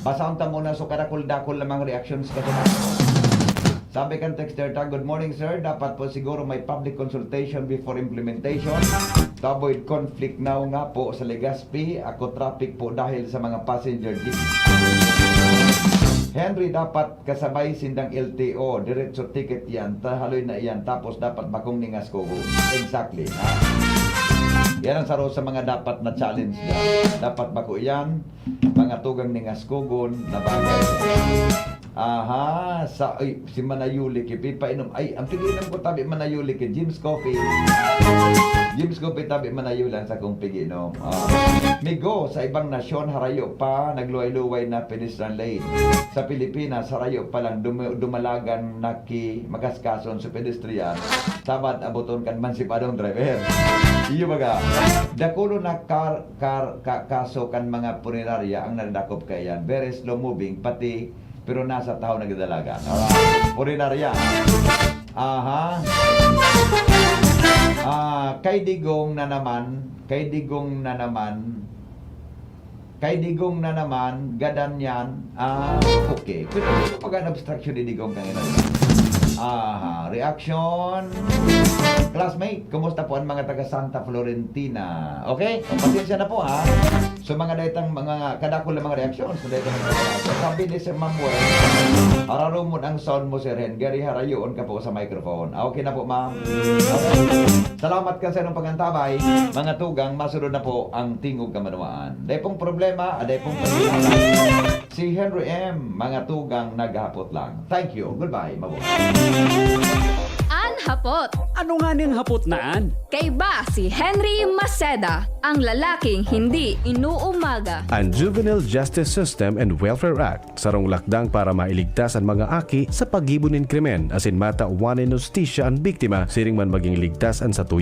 basahon ta muna so kadakul-dakul na mga reactions ka sa. Sabi kan texter ta, "Good morning, sir. Dapat po siguro may public consultation before implementation to avoid conflict now nga po sa Legazpi. Ako traffic po dahil sa mga passenger jeep." Henry, dapat kasabay sindang L T O, diretso ticket yan, tahaloy na iyan, tapos dapat bakong ningas ko. Exactly, ha? Yan ang saro sa mga dapat na challenge na. Dapat bako iyan, mga tugang ningas kogon na bagay. Aha, sa, ay, si Manayuli, kipipainom. Ay, ang piginom ko tabi Manayuli kay Jim's Coffee. Jim's Coffee tabi Manayuli ang sakong piginom. Ah, migo, sa ibang nasyon, harayo pa, nagluway-luway na pedestrian lane. Sa Pilipinas, harayo pa lang dum-, dumalagan na ki makaskason sa pedestrian. Sabad, aboton kan mansipadong driver. Iyo baga, dakulo na kar-, kar-, ka-, kaso kan mga punerarya ang nadakop kaiyan. Very slow moving, pati, pero nasa tahaw nagdadalagan. Alright. Punerarya. Aha. Ah, kay Digong na naman, kay Digong na naman, kay Digong na naman, gadan yan. Ah, okay. Pero ano pa obstruction ni Digong kanina? Aha, reaction. Classmate, kumusta po ang mga taga Santa Florentina? Okay? Pasensya na po, ha? So, mga daytang mga kadakul na mga reaksyon, so daytang mga reaksyon. Sabi ni Sir Mamuel, "Hararumon ang sound mo, Sir Hen. Gari harayoon ka po sa microphone." Ah, okay na po, ma'am. Okay. Salamat kan sa inyong pangantabay. Mga tugang, masunod na po ang Tingog Kamanuan. Dai pong problema, ah, dai pong problema. Si Henry M, mga tugang, naghahapot lang. Thank you. Goodbye. Mabuhay. An hapot. Ano nga ning hapot na an? Kaiba si Henry Maceda, ang lalaking hindi inuumaga. Ang Juvenile Justice System and Welfare Act, sarong lakdang para mailigtas an mga aki sa paggibo nin krimen asin matawan nin hustisya an biktima, siring man maging ligtas an satuya